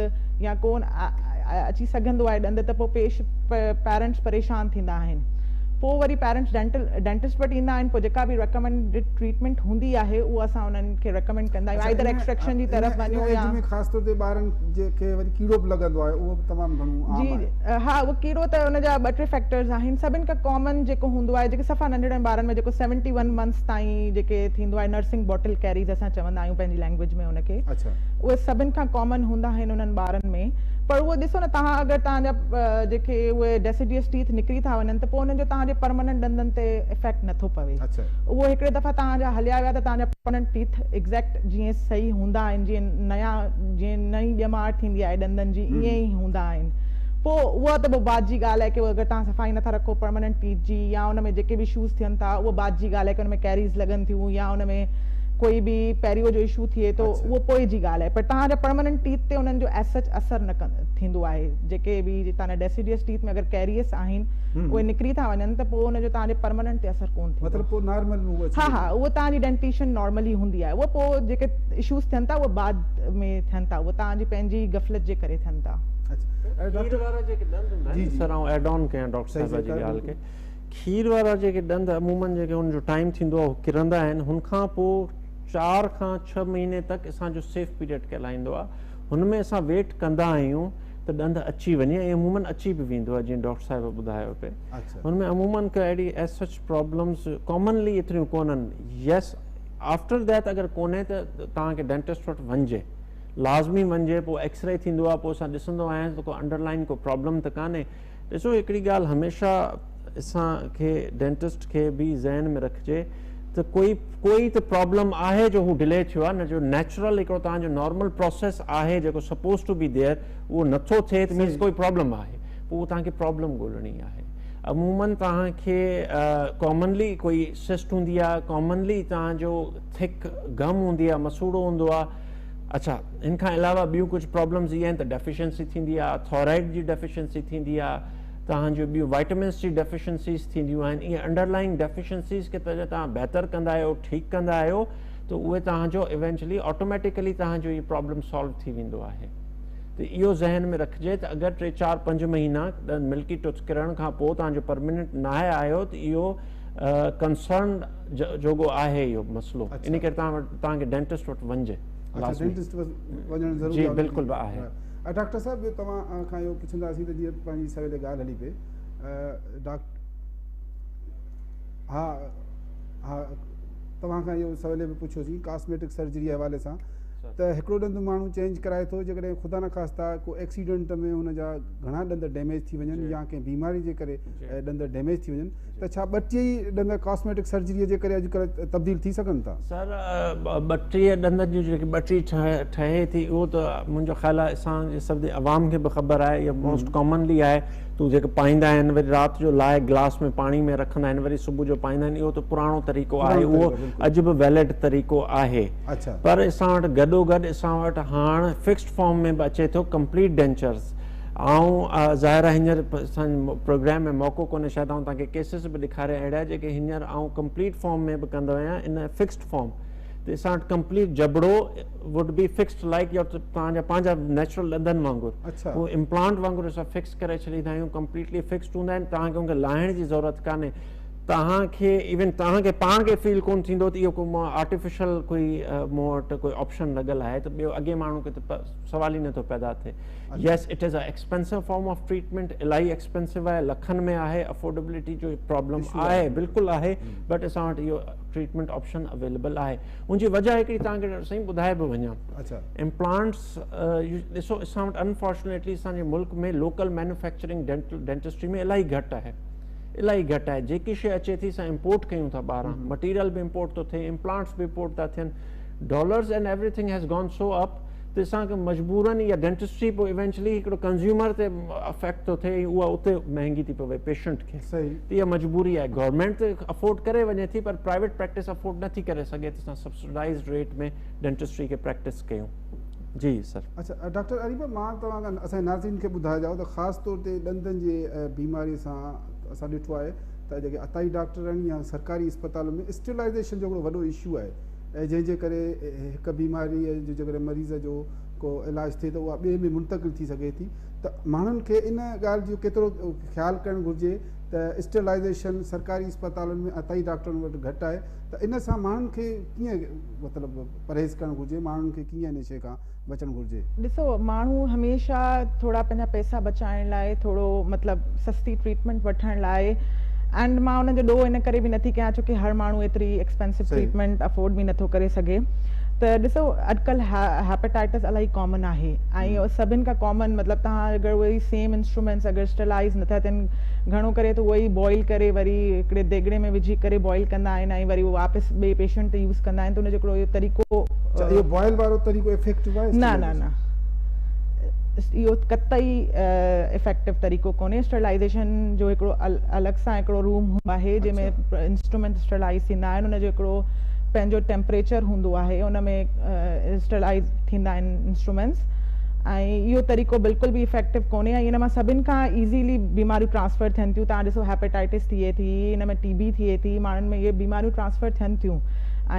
يا ڪون اچي سگهندو آهي ڏند ته پوء پيش پيرنٽس پريشان ٿيندا آهن پوء وري پيرنٽس ڊينٽل ڊينٽسٽ وٽ ايندا آهن پوء جيڪا به ريڪمينڊيڊ ٽريٽمينٽ هوندي آهي اهو اسان انهن کي ريڪمينڊ ڪندا آهيون آئدر ايڪسٽريڪشن جي طرف وڃو يا ان ايج ۾ خاص طور تي ٻارن جي کي وري ڪيڙو به لڳندو آهي اهو به تمام گهڻو عام جي آهي. ها اهو ڪيڙو ته ان جا ٻه ٽي فيڪٽرز آهن سڀن کان ڪامن جيڪو هوندو آهي جيڪي صفا ننڍڙن ٻارن ۾ جيڪو 71 منٿس تائين جيڪي ٿيندو آهي نرسنگ باٽل ڪيريز اسان چوندا آهيون پنهنجي لينگويج ۾ ان کي اڇا. اهي سڀن کان ڪامن هوندا آهن انهن ٻارن ۾ پر اهو ڏسو نه توهان اگر توهان جا جيڪي اهي ڊيسيڊيئس ٽيٿ نڪري ٿا وڃن ته پوء انهن جو توهان جي پرماننٽ ڏندن تي افيڪٽ نه ٿو پوي اهو هڪڙي دفعا توهان جا هليا ويا ته توهان جا پرماننٽ ٽيٿ ايگزيڪٽ جيئن صحيح هوندا آهن جيئن نيا جيئن نئين ڄمار ٿيندي آهي ڏندن جي ائين ئي هوندا آهن پوء اها ته پوء بعد جي ڳالهه آهي ڪي اگر توهان صفائي نٿا رکو پرماننٽ ٽيٿ جي يا ان ۾ جيڪي به اشوز ٿين ٿا اهو بعد جي ڳالهه آهي ڪي ان ۾ ڪيريز لڳن ٿيون يا ان ۾ ڪوئي به پيريو جو اشو ٿئي ٿو اهو پوء جي ڳالهه آهي پر توهان جا پرماننٽ ٽيٿ تي انهن جو ايز سچ اثر نه ٿيندو آهي جيڪي به توهان جا ڊيسيڊيئس ٽيٿ ۾ اگر ڪيريئس آهن اهي نڪري ٿا وڃن ته پوء ان جو توهان جي پرماننٽ تي اثر ڪونه ٿيندو. مطلب پوء نارمل ۾ اهو اچي ها ها اهو توهان جي ڊينٽيشن نارمل ئي هوندي آهي اهو پوء جيڪي اشوز ٿين ٿا اهي بعد ۾ ٿين ٿا اهو توهان جي پنهنجي غفلت جي ڪري ٿين ٿا. کير وارا جيڪي ڏند هوندا آهن سر آئون ايڊ آن ڪيان ڊاڪٽر صاحبه جي ڳالهه کي کير وارا جيڪي ڏند عموماً جيڪي ان جو ٽائيم ٿيندو آهي اهو ڪرندا آهن هن کان پوء 4 کان 6 مهيني تڪ اسان جو سيف پيريڊ ڪهلائيندو آهي هن ۾ اسان ويٽ ڪندا آهيون ته ڏند اچي وڃي ۽ عموماً اچي به ويندو آهي جيئن ڊاڪٽر صاحب ٻڌايو پئي هن ۾ عموماً ڪا اهڙي ايز سچ پرابلمز ڪامنلي ايتريون ڪونهن يس آفٽر that اگر ڪونهي ته توهان کي ڊينٽسٽ وٽ وڃجي لازمي وڃجي پوء ايڪسري ٿيندو آهي پوء اسان ڏسندو آهيان ته ڪو انڊر لائن ڪو پرابلم ته ڪانهي ڏسو هڪڙي ڳالهه هميشه اسان کي ڊينٽسٽ کي به ذهن ۾ رکجي ته ڪوئي ڪوئي ته پرابلم آهي جو هو ڊلي ٿيو آهي نه جو نيچرل هڪڙو توهان جو نارمل پروسيس آهي جيڪو سپوز ٽو بي there اهو نٿو ٿئي ته مينس ڪوئي پرابلم آهي پوء اهو توهان کي پرابلم ڳولڻي آهي عمومن توهان کي ڪامنلي ڪوئي سسٽ هوندي آهي ڪامنلي توهان جو ٿڪ گم هوندي آهي مسوڙو هوندو آهي اڇا ان کان علاوه ٻيون ڪجهه پرابلمز اهي آهن ته ڊيفيشنسي ٿيندي آهي ٿائرائيڊ جي ڊيفيشنسي ٿيندي آهي توهان جون ٻيون وائٽمنس جي ڊيفيشنسيز ٿينديون آهن اهي انڊرلائنگ ڊيفيشنسيز کي جڏهن توهان بهتر ڪندا آهيو ٺيڪ ڪندا آهيو ته اهي توهان جو ايونچلي آٽوميٽيڪلي توهان جو هي پرابلم سالو ٿي ويندو آهي ته اهو ذهن ۾ رکجي ته اگر 3 4 5 مهينا ملڪي ٽوٿ ڪرڻ کان پوء توهان جو پرماننٽ ناهي آيو ته اهو ڪنسرن جوڳو آهي اهو مسئلو ان ڪري توهان وٽ توهان کي ڊينٽسٽ وٽ وڃجي اڇا ڊينٽسٽ وٽ وڃڻ ضروري جي بلڪل به آهي. ڊاڪٽر صاحب ٻيو توهان کان اهو پڇنداسين ته جيئن پنهنجي سويل ڳالهه هلي پئي ڊاڪٽر ها ها توهان کان اهو سويل به پڇيوسين ڪاسميٽڪ سرجري جي حوالي سان ته هڪڙو ڏند ماڻهو چينج ڪرائي ٿو، جيڪڏهن خدا نخواسته ڪو ايڪسيڊنٽ ۾ هن جا گهڻا ڏند ڊيميج ٿي وڃن يا ڪنهن بيماري جي ڪري ڏند ڊيميج ٿي وڃن ته ڇا ٻه ٽي ئي ڏند ڪاسميٽڪ سرجري جي ڪري اڄڪلهه تبديل ٿي سگهن ٿا؟ سر ٻه ٽي ڏندن جون جيڪي ٻه ٽي ٺهي ٿي اهو ته منهنجو خيال آهي اسان جي سڀ عوام کي به خبر آهي اها موسٽ ڪامنلي آهي ته جيڪي پائيندا آهن وري رات جو لاهي گلاس ۾ پاڻي ۾ رکندا آهن وري صبح جو پائيندا آهن اهو ته پراڻو طريقو آهي اهو اڄ به ويلڊ طريقو آهي پر اسان وٽ گڏو گڏ اسان وٽ هاڻ فڪسڊ فارم ۾ به اچي ٿو ڪمپليٽ ڊينچرز. آئون ظاهر آهي هينئر اسان پروگرام ۾ موقعو ڪونهي شايد آئون توهان کي ڪيسز به ڏيکاريان اهڙا جيڪي هينئر آئون ڪمپليٽ فارم ۾ به ڪندو آهيان ان فڪسڊ فارم ته اسان وٽ ڪمپليٽ جبڙو wood be fixed like your توهان جا پنهنجا نيچرل ڏندن وانگر هو امپلانٽ وانگر اسان فڪس ڪري ڇڏيندا آهيون ڪمپليٽلي فڪسڊ هوندا آهن توهان کي ان کي لاهڻ جي ضرورت ڪانهي توهان کي ايون توهان کي پاڻ کي فيل ڪون ٿيندو ته اهو ڪو آرٽيفيشل ڪوئي مون وٽ ڪوئي آپشن لڳل آهي ته ٻيو اڳي ماڻهو کي ته سوال ئي نٿو پيدا ٿئي yes it is a expensive form of treatment الاهي ايڪسپينسو آهي لکن ۾ آهي افورڊبلٽي جو پرابلم آهي بلڪل آهي بٽ اسان وٽ اهو ٽريٽمينٽ آپشن اويليبل آهي ان جي وجه هڪڙي توهان کي ڊاڪٽر سائين ٻڌائي به وڃان امپلانٽس ڏسو اسان وٽ انفارچونيٽلي اسان جي ملڪ ۾ لوڪل مينوفيڪچرنگ ڊينٽسٽري ۾ الاهي گهٽ آهي الاهي گهٽ آهي جيڪي شي اچي ٿي اسان امپورٽ ڪيون ٿا ٻاهران مٽيريل به امپورٽ ٿو ٿئي امپلانٽس به امپورٽ ٿا ٿين dollars and everything has gone so up ته اسان کي مجبورن يا ڊينٽسٽري پوء ايونچلي هڪڙو ڪنزيومر تي افيڪٽ ٿو ٿئي ۽ اها اتي مهنگي ٿي پوي پيشنٽ کي ته اها مجبوري آهي گورنمينٽ ته افورڊ ڪري وڃي ٿي پر پرائيويٽ پريڪٽس افورڊ نٿي ڪري سگهي ته اسان سبسڊائزڊ ريٽ ۾ ڊينٽسٽري کي پريڪٽس ڪيون جي سر. اڇا ڊاڪٽر اريبه مان توهان کان اسان جي ناظرين کي ٻڌائي جائو ته خاص طور تي ڏندن جي بيماري سان اسان ڏٺو آهي ته جيڪي عطائي ڊاڪٽر آهن يا سرڪاري اسپتالن ۾ اسٽرلائزيشن جو هڪڙو وڏو اشو آهي ۽ جنهن جي ڪري هڪ بيماري جو جيڪڏهن مريض جو ڪو علاج ٿئي ته اها ٻئي ۾ منتقل ٿي سگهي ٿي ته ماڻهن کي ان ڳالهه جو ڪيترو خيال ڪرڻ گهرجي ته اسٽرلائزيشن سرڪاري اسپتالن ۾ عطائي ڊاڪٽرن وٽ گهٽ آهي ته ان سان ماڻهن کي ڪيئن مطلب پرهيز ڪرڻ گهرجي ماڻهن کي ڪيئن ان شيء کان بچڻ گهرجي. ڏسو ماڻهو هميشه ٿورا پنهنجا پئسا بچائڻ لاء ٿورو مطلب سستي ٽريٽمينٽ وٺڻ لاء اينڊ مان انهن جو ڏوهه ان ڪري به نٿي ڪيان ڇو ڪي هر ماڻهو ايتري ايڪسپينسو ٽريٽمينٽ افورڊ به نٿو ڪري سگهي ته ڏسو اڄڪلهه هيپاٽائٽس الاهي ڪامن آهي ۽ سڀن کان ڪامن مطلب توهان اگر اهي ئي سيم انسٽرومينٽس اگر اسٽرلائز نٿا ٿين گهڻو ڪري ته اهي ئي بوائل ڪري وري هڪڙي ديڳڙي ۾ وجهي ڪري بوائل ڪندا آهن ۽ وري اهو واپس ٻئي پيشنٽ تي يوز ڪندا آهن ته ان جو هڪڙو اهو طريقو اڇا اهو بوائل وارو طريقو افيڪٽو آهي نه نه نه اهو قطعي افيڪٽو طريقو ڪونهي اسٽرلائزيشن جو هڪڙو الڳ سان هڪڙو روم هوندو آهي جنهن ۾ انسٽرومينٽ اسٽرلائز ٿيندا آهن ان جو هڪڙو پنهنجو ٽيمپريچر هوندو آهي ان ۾ اسٽرلائز ٿيندا آهن انسٽرومينٽس ۽ اهو طريقو بلڪل به افيڪٽو ڪونهي ۽ ان مان سڀن کان ايزيلي بيماريون ٽرانسفر ٿين ٿيون توهان ڏسو هيپاٽائٽس ٿئي ٿي ان ۾ ٽي بي ٿئي ٿي ماڻهن ۾ اهي بيماريون ٽرانسفر ٿين ٿيون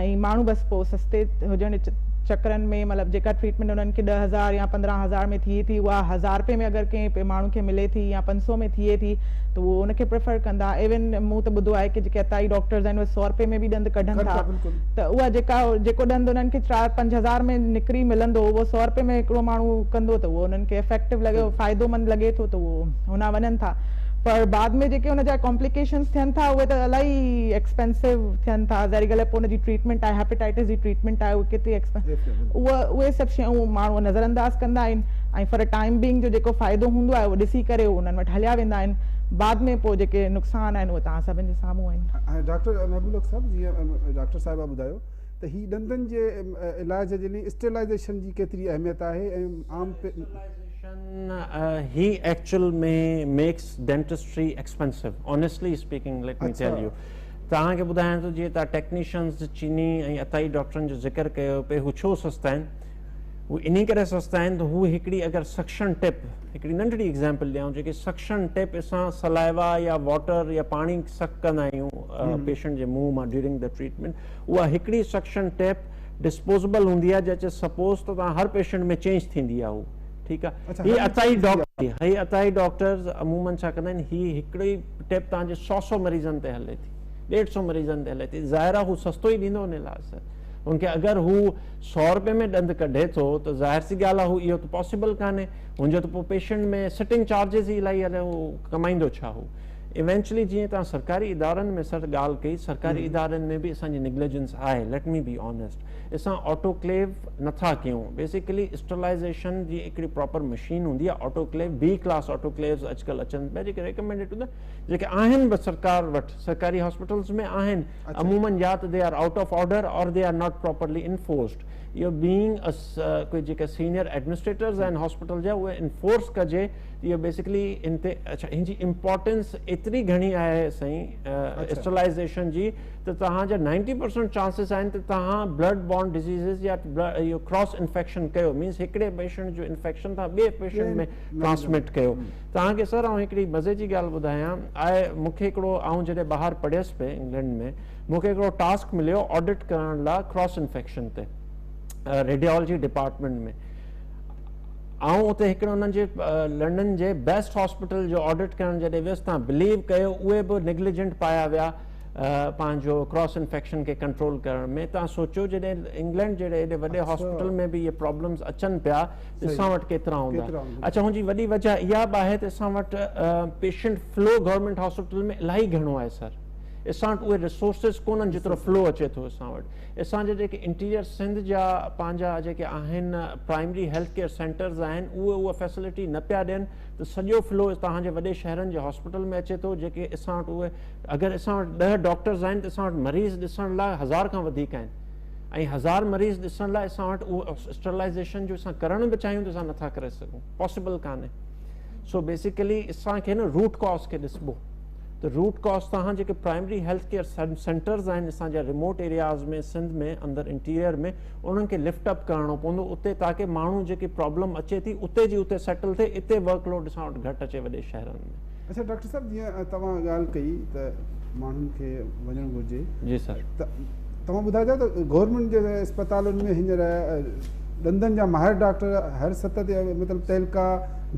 ۽ ماڻهو بس پوء سستي هجڻ جي چڪرن ۾ مطلب جيڪا ٽريٽمينٽ انهن کي 10,000 يا 15,000 ۾ ٿئي ٿي اها 1000 رپئي ۾ اگر ڪنهن ماڻهو کي ملي ٿي يا 500 ۾ ٿئي ٿي ته اهو ان کي پريفر ڪندا. ايون مون ته ٻڌو آهي ڪي جيڪي عطائي ڊاڪٽرز آهن اهي 100 رپئي ۾ به ڏند ڪڍن ٿا ته اها جيڪا جيڪو ڏند انهن کي 4 5 هزار ۾ نڪري ملندو اهو 100 رپئي ۾ هڪڙو ماڻهو ڪندو ته اهو انهن کي افيڪٽو لڳي فائدو مند لڳي ٿو ته اهو هوڏانهن وڃن ٿا پر بعد ۾ جيڪي ان جا ڪامپليڪيشنز ٿين ٿا اهي ته الاهي ايڪسپينسو ٿين ٿا ظاهري ڳالهه آهي پوء ان جي ٽريٽمينٽ آهي هيپاٽائٽس جي ٽريٽمينٽ آهي اهي ڪيتري اهي اهي سڀ شيون ماڻهو نظر انداز ڪندا آهن ۽ فار ا ٽائيم بينگ جو جيڪو فائدو هوندو آهي اهو ڏسي ڪري اهو انهن وٽ هليا ويندا آهن بعد ۾ پوء جيڪي نقصان آهن اهي توهان سڀن جي سامهون آهن. ڊاڪٽر محبوب الحق صاحب جيئن ڊاڪٽر صاحبه ٻڌايو ته هي ڏندن جي علاج جي لئي اسٽرلائيزيشن جي ڪيتري اهميت آهي ۽ عام sterilisation he actual ۾ makes dentistry expensive honestly speaking let me tell you توهان کي ٻڌايان ٿو جيئن توهان ٽيڪنيشنز چيني ۽ عطائي ڊاڪٽرن جو ذڪر ڪيو پئي هو ڇو سستا آهن هو انهي ڪري سستا آهن ته هو هڪڙي اگر سڪشن ٽپ هڪڙي ننڍڙي ايگزامپل ڏيان جيڪي سڪشن ٽپ اسان سلائيوا يا واٽر يا پاڻي سڪ ڪندا آهيون پيشنٽ جي منهن مان ڊيورنگ the treatment اها هڪڙي سڪشن ٽيپ ڊسپوزبل هوندي آهي جا سپوز ته توهان هر پيشنٽ ۾ چينج ٿيندي آهي هو ٺيڪ آهي هي عطائي ڊاڪٽر هي عطائي ڊاڪٽرز عمومن ڇا ڪندا آهن هي هڪڙي ٽيپ توهان جي سو سو مريضن تي هلي ٿي 150 مريضن تي هلي ٿي ظاهر آهي هو سستو ئي ڏيندو ان لاء سر ان کي اگر هو 100 روپئي ۾ ڏند ڪڍي ٿو ته ظاهر سي ڳالهه آهي هو اهو ته پاسيبل ڪانهي هن جو ته پوء پيشنٽ ۾ سٽنگ چارجز ئي الاهي هلي هو ڪمائيندو ڇا هو. ايونچلي جيئن توهان سرڪاري ادارن ۾ سر ڳالهه ڪئي، سرڪاري ادارن ۾ به اسان جي نگليجنس آهي، ليٽ مي بي آنيسٽ، اسان آٽوڪليو نٿا ڪيون. بيسيڪلي اسٽرلائيزيشن جي هڪڙي پراپر مشين هوندي آهي آٽوڪليو، بي ڪلاس آٽوڪليوز اڄڪلهه اچن پيا جيڪي ريڪمينڊيڊ هوندا جيڪي آهن به سرڪار وٽ سرڪاري هاسپيٽلز ۾ آهن عمومن يا ته they are out of order اور they are not properly enforced. اهو بينگ ڪوئي جيڪا سينيئر ايڊمنسٽريٽرز آهن هاسپيٽل جا اهي انفورس ڪجي اهو بيسيڪلي ان تي. اڇا هن جي امپارٽنس ايتري گهڻي آهي سائين اسٽرلائيزيشن جي ته توهان جا 90% چانسز آهن ته توهان بلڊ بورن ڊزيزز يا اهو ڪراس انفيڪشن ڪيو مينس هڪڙي پيشنٽ جو انفيڪشن توهان ٻئي پيشنٽ ۾ ٽرانسمٽ ڪيو. توهان کي سر آئون هڪڙي مزي جي ڳالهه ٻڌايان، آء مون کي هڪڙو آئون جڏهن ٻاهر پڙهيس پئي انگلينڊ ۾ مون کي هڪڙو ٽاسڪ مليو آڊٽ ڪرڻ لاء ڪراس انفيڪشن تي ريڊيالاجي ڊپارٽمينٽ ۾. آئون اتي هڪڙي انهن جي لنڊن جي بيسٽ هاسپيٽل جو آڊٽ ڪرڻ جڏهن ويس تان بليو ڪيو اهي به نگليجنٽ پايا ويا پنهنجو ڪراس انفيڪشن کي ڪنٽرول ڪرڻ ۾. تان سوچيو جڏهن انگلينڊ جهڙي ايڏي وڏي هاسپيٽل ۾ به اهي پرابلمز اچن پيا ته اسان وٽ ڪيترا هوندا. اڇا هن جي وڏي وجه اها به آهي ته اسان وٽ پيشنٽ فلو گورنمينٽ هاسپيٽل ۾ الاهي گهڻو آهي سر، اسان وٽ اهي ريسورسز ڪونهن جيترو فلو اچي ٿو اسان وٽ. اسان جا جيڪي انٽيريئر سنڌ جا پنهنجا جيڪي آهن پرائمري هيلٿ ڪيئر سينٽرز آهن اهي اها فيسلٽي نه پيا ڏين ته سڄو فلو توهان جي وڏي شهرن جي هاسپيٽل ۾ اچي ٿو. جيڪي اسان وٽ اهي اگر اسان وٽ 10 ڊاڪٽرز آهن ته اسان وٽ مريض ڏسڻ لاء 1000 کان وڌيڪ آهن ۽ 1000 مريض ڏسڻ لاء اسان وٽ اهو اسٽرلائيزيشن جو اسان ڪرڻ به چاهيون ته اسان نٿا ڪري سگهون، پاسيبل ڪانهي. سو بيسيڪلي اسان کي نه روٽ ڪاز کي ڏسبو ته روٽ ڪاز توهان جيڪي پرائمري هيلٿ ڪيئر سينٽرز آهن اسان جا ريموٽ ايرياز ۾ سنڌ ۾ اندر انٽيريئر ۾ انهن کي لفٽ اپ ڪرڻو پوندو اتي تاڪه ماڻهو جيڪي پرابلم اچي ٿي اتي جي اتي سيٽل ٿئي، اتي ورڪ لوڊ اسان وٽ گهٽ اچي وڏي شهرن ۾. اڇا ڊاڪٽر صاحب جيئن توهان ڳالهه ڪئي ته ماڻهن کي وڃڻ گهرجي. جي سر. ته توهان ٻڌائجو ته گورنمينٽ جي اسپتالن ۾ هينئر ڏندن جا ماهر ڊاڪٽر هر سطح تي مطلب تعلقه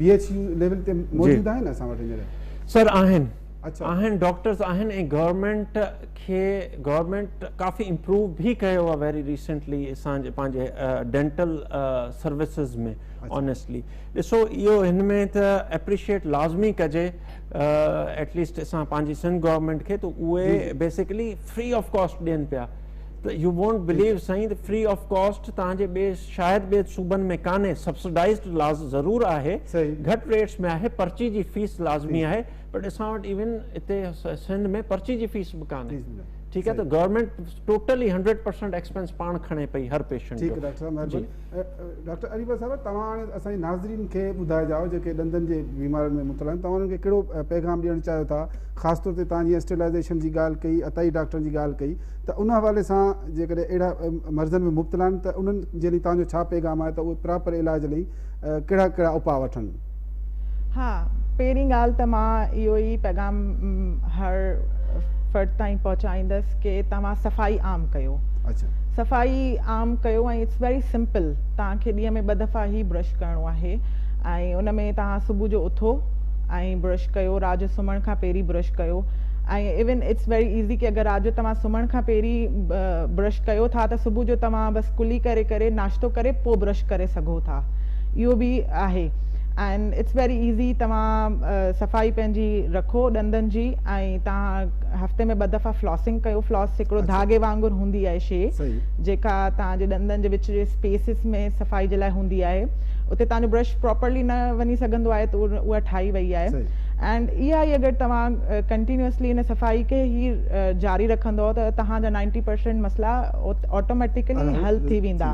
بي ايڇ يو ليول تي موجود آهن اسان وٽ هينئر؟ سر آهن آهن ڊاڪٽرز آهن ۽ گورنمينٽ کي گورنمينٽ ڪافي امپروو به ڪيو آهي ويري ريسنٽلي اسان جي پنهنجي ڊينٽل سروسز ۾ آنيسٽلي ڏسو اهو هن ۾ ته اپريشيئيٽ لازمي ڪجي ايٽ ليسٽ اسان پنهنجي سنڌ گورنمينٽ کي ته اهي بيسڪلي فري آف ڪاسٽ ڏين پيا ته يو وونٽ بليو سائين ته فري آف ڪاسٽ توهان جي ٻئي شايد ٻئي صوبن ۾ ڪانهي سبسڊائزڊ لاز ضرور آهي گهٽ ريٽس ۾ آهي پرچي جي فيس لازمي آهي بٽ اسان وٽ ايون هتي سنڌ ۾ پرچي جي فيس به ڪانهي ٺيڪ آهي ته گورنمينٽ ٽوٽلي 100% ايڪسپينس پاڻ کڻي پئي هر پيشنٽ جو. ٺيڪ ڊاڪٽر صاحب مهرباني. ڊاڪٽر اريبا صاحب توهان هاڻي اسان جي ناظرين کي ٻڌائجائو جيڪي ڏندن جي بيمارين ۾ مبتلا آهن توهان انهن کي ڪهڙو پيغام ڏيڻ چاهيو ٿا خاص طور تي توهان جيئن اسٽرلائيزيشن جي ڳالهه ڪئي عطائي ڊاڪٽرن جي ڳالهه ڪئي ته ان حوالي سان جيڪڏهن اهڙا مرضن ۾ مبتلا آهن ته انهن جي لئي توهان جو ڇا پيغام آهي ته اهي پراپر علاج لئي ڪهڙا ڪهڙا اپاء وٺن؟ ها پهرين ڳالهه ته مان اهو ئي پيغام هر فرد تائين پهچائيندس ڪي توهان صفائي عام ڪيو. صفائي عام ڪيو ۽ it's very simple توهان کي ڏينهن ۾ ٻه دفعا ئي برش ڪرڻو آهي ۽ ان ۾ توهان صبح جو اٿو ۽ برش ڪيو رات جو سمهڻ کان پهرين برش ڪيو ۽ ايون it's very easy ڪي اگر رات جو توهان سمهڻ کان پهرين برش ڪيو ٿا ته صبح جو توهان بس ڪلي ڪري ڪري ناشتو ڪري پوء برش ڪري سگهو ٿا اهو به آهي اينڊ it's very easy توهان صفائي پنهنجي رکو ڏندن جي ۽ توهان هفتي ۾ ٻه دفعا فلاسنگ ڪيو فلاس هڪڙو ڌاڳي وانگر هوندي آهي شي جيڪا توهان جي ڏندن جي وچ جي اسپيسز ۾ صفائي جي لاء هوندي آهي اتي توهان جو برش پراپرلي نه وڃي سگهندو آهي ته اها ٺاهي وئي آهي اينڊ اها ئي اگر توهان ڪنٽينيوسلي ان صفائي کي ئي جاري رکندو ته توهان جا 90% مسئلا آٽوميٽيڪلي حل ٿي ويندا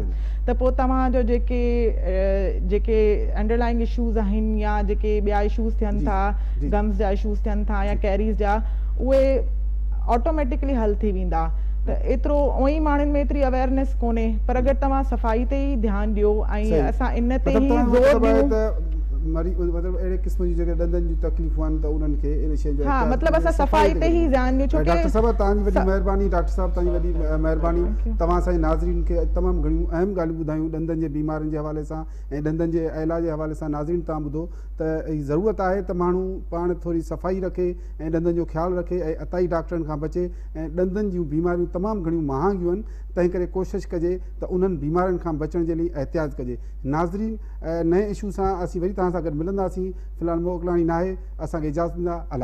ته پوء توهان جو جيڪي جيڪي انڊرلائنگ اشوز آهن يا جيڪي ٻيا اشوز ٿين ٿا گمز جا اشوز ٿين ٿا يا ڪيريز جا اهي آٽوميٽيڪلي حل ٿي ويندا ته ايترو اونئن ئي ماڻهن ۾ ايتري اويئرنيس ڪونهي پر اگر توهان صفائي تي ئي ڌيان ڏيو ۽ اسان ان تي ئي زور ڏيون. مريض مطلب اهڙي قسم جون جيڪي ڏندن جون تڪليفون آهن ته انهن کي ان شيء جو ها مطلب اسان صفائي تي ئي ڌيان ڏيون ڇو ڪي ڊاڪٽر صاحب توهان جي وڏي مهرباني ڊاڪٽر صاحب توهان جي وڏي مهرباني توهان اسان جي ناظرين کي تمام گهڻيون اهم ڳالهيون ٻڌايون ڏندن جي بيمارين جي حوالي سان ۽ ڏندن جي علاج جي حوالي سان ناظرين توهان ٻڌو ته ضرورت آهي ته ماڻهو پاڻ ٿوري صفائي رکي ۽ ڏندن جو خيال رکي ۽ عطائي ڊاڪٽرن کان بچي ۽ ڏندن جون بيماريون تمام گهڻيون مهانگيون آهن تنهن ڪري ڪوشش ڪجي ته انهن بيمارين کان بچڻ جي لئي احتياط ڪجي ناظرين نئين اشو سان اسين وري توهان سان گڏ ملنداسين في الحال موڪلاڻي ناهي اسان کي اجازت ڏيندا.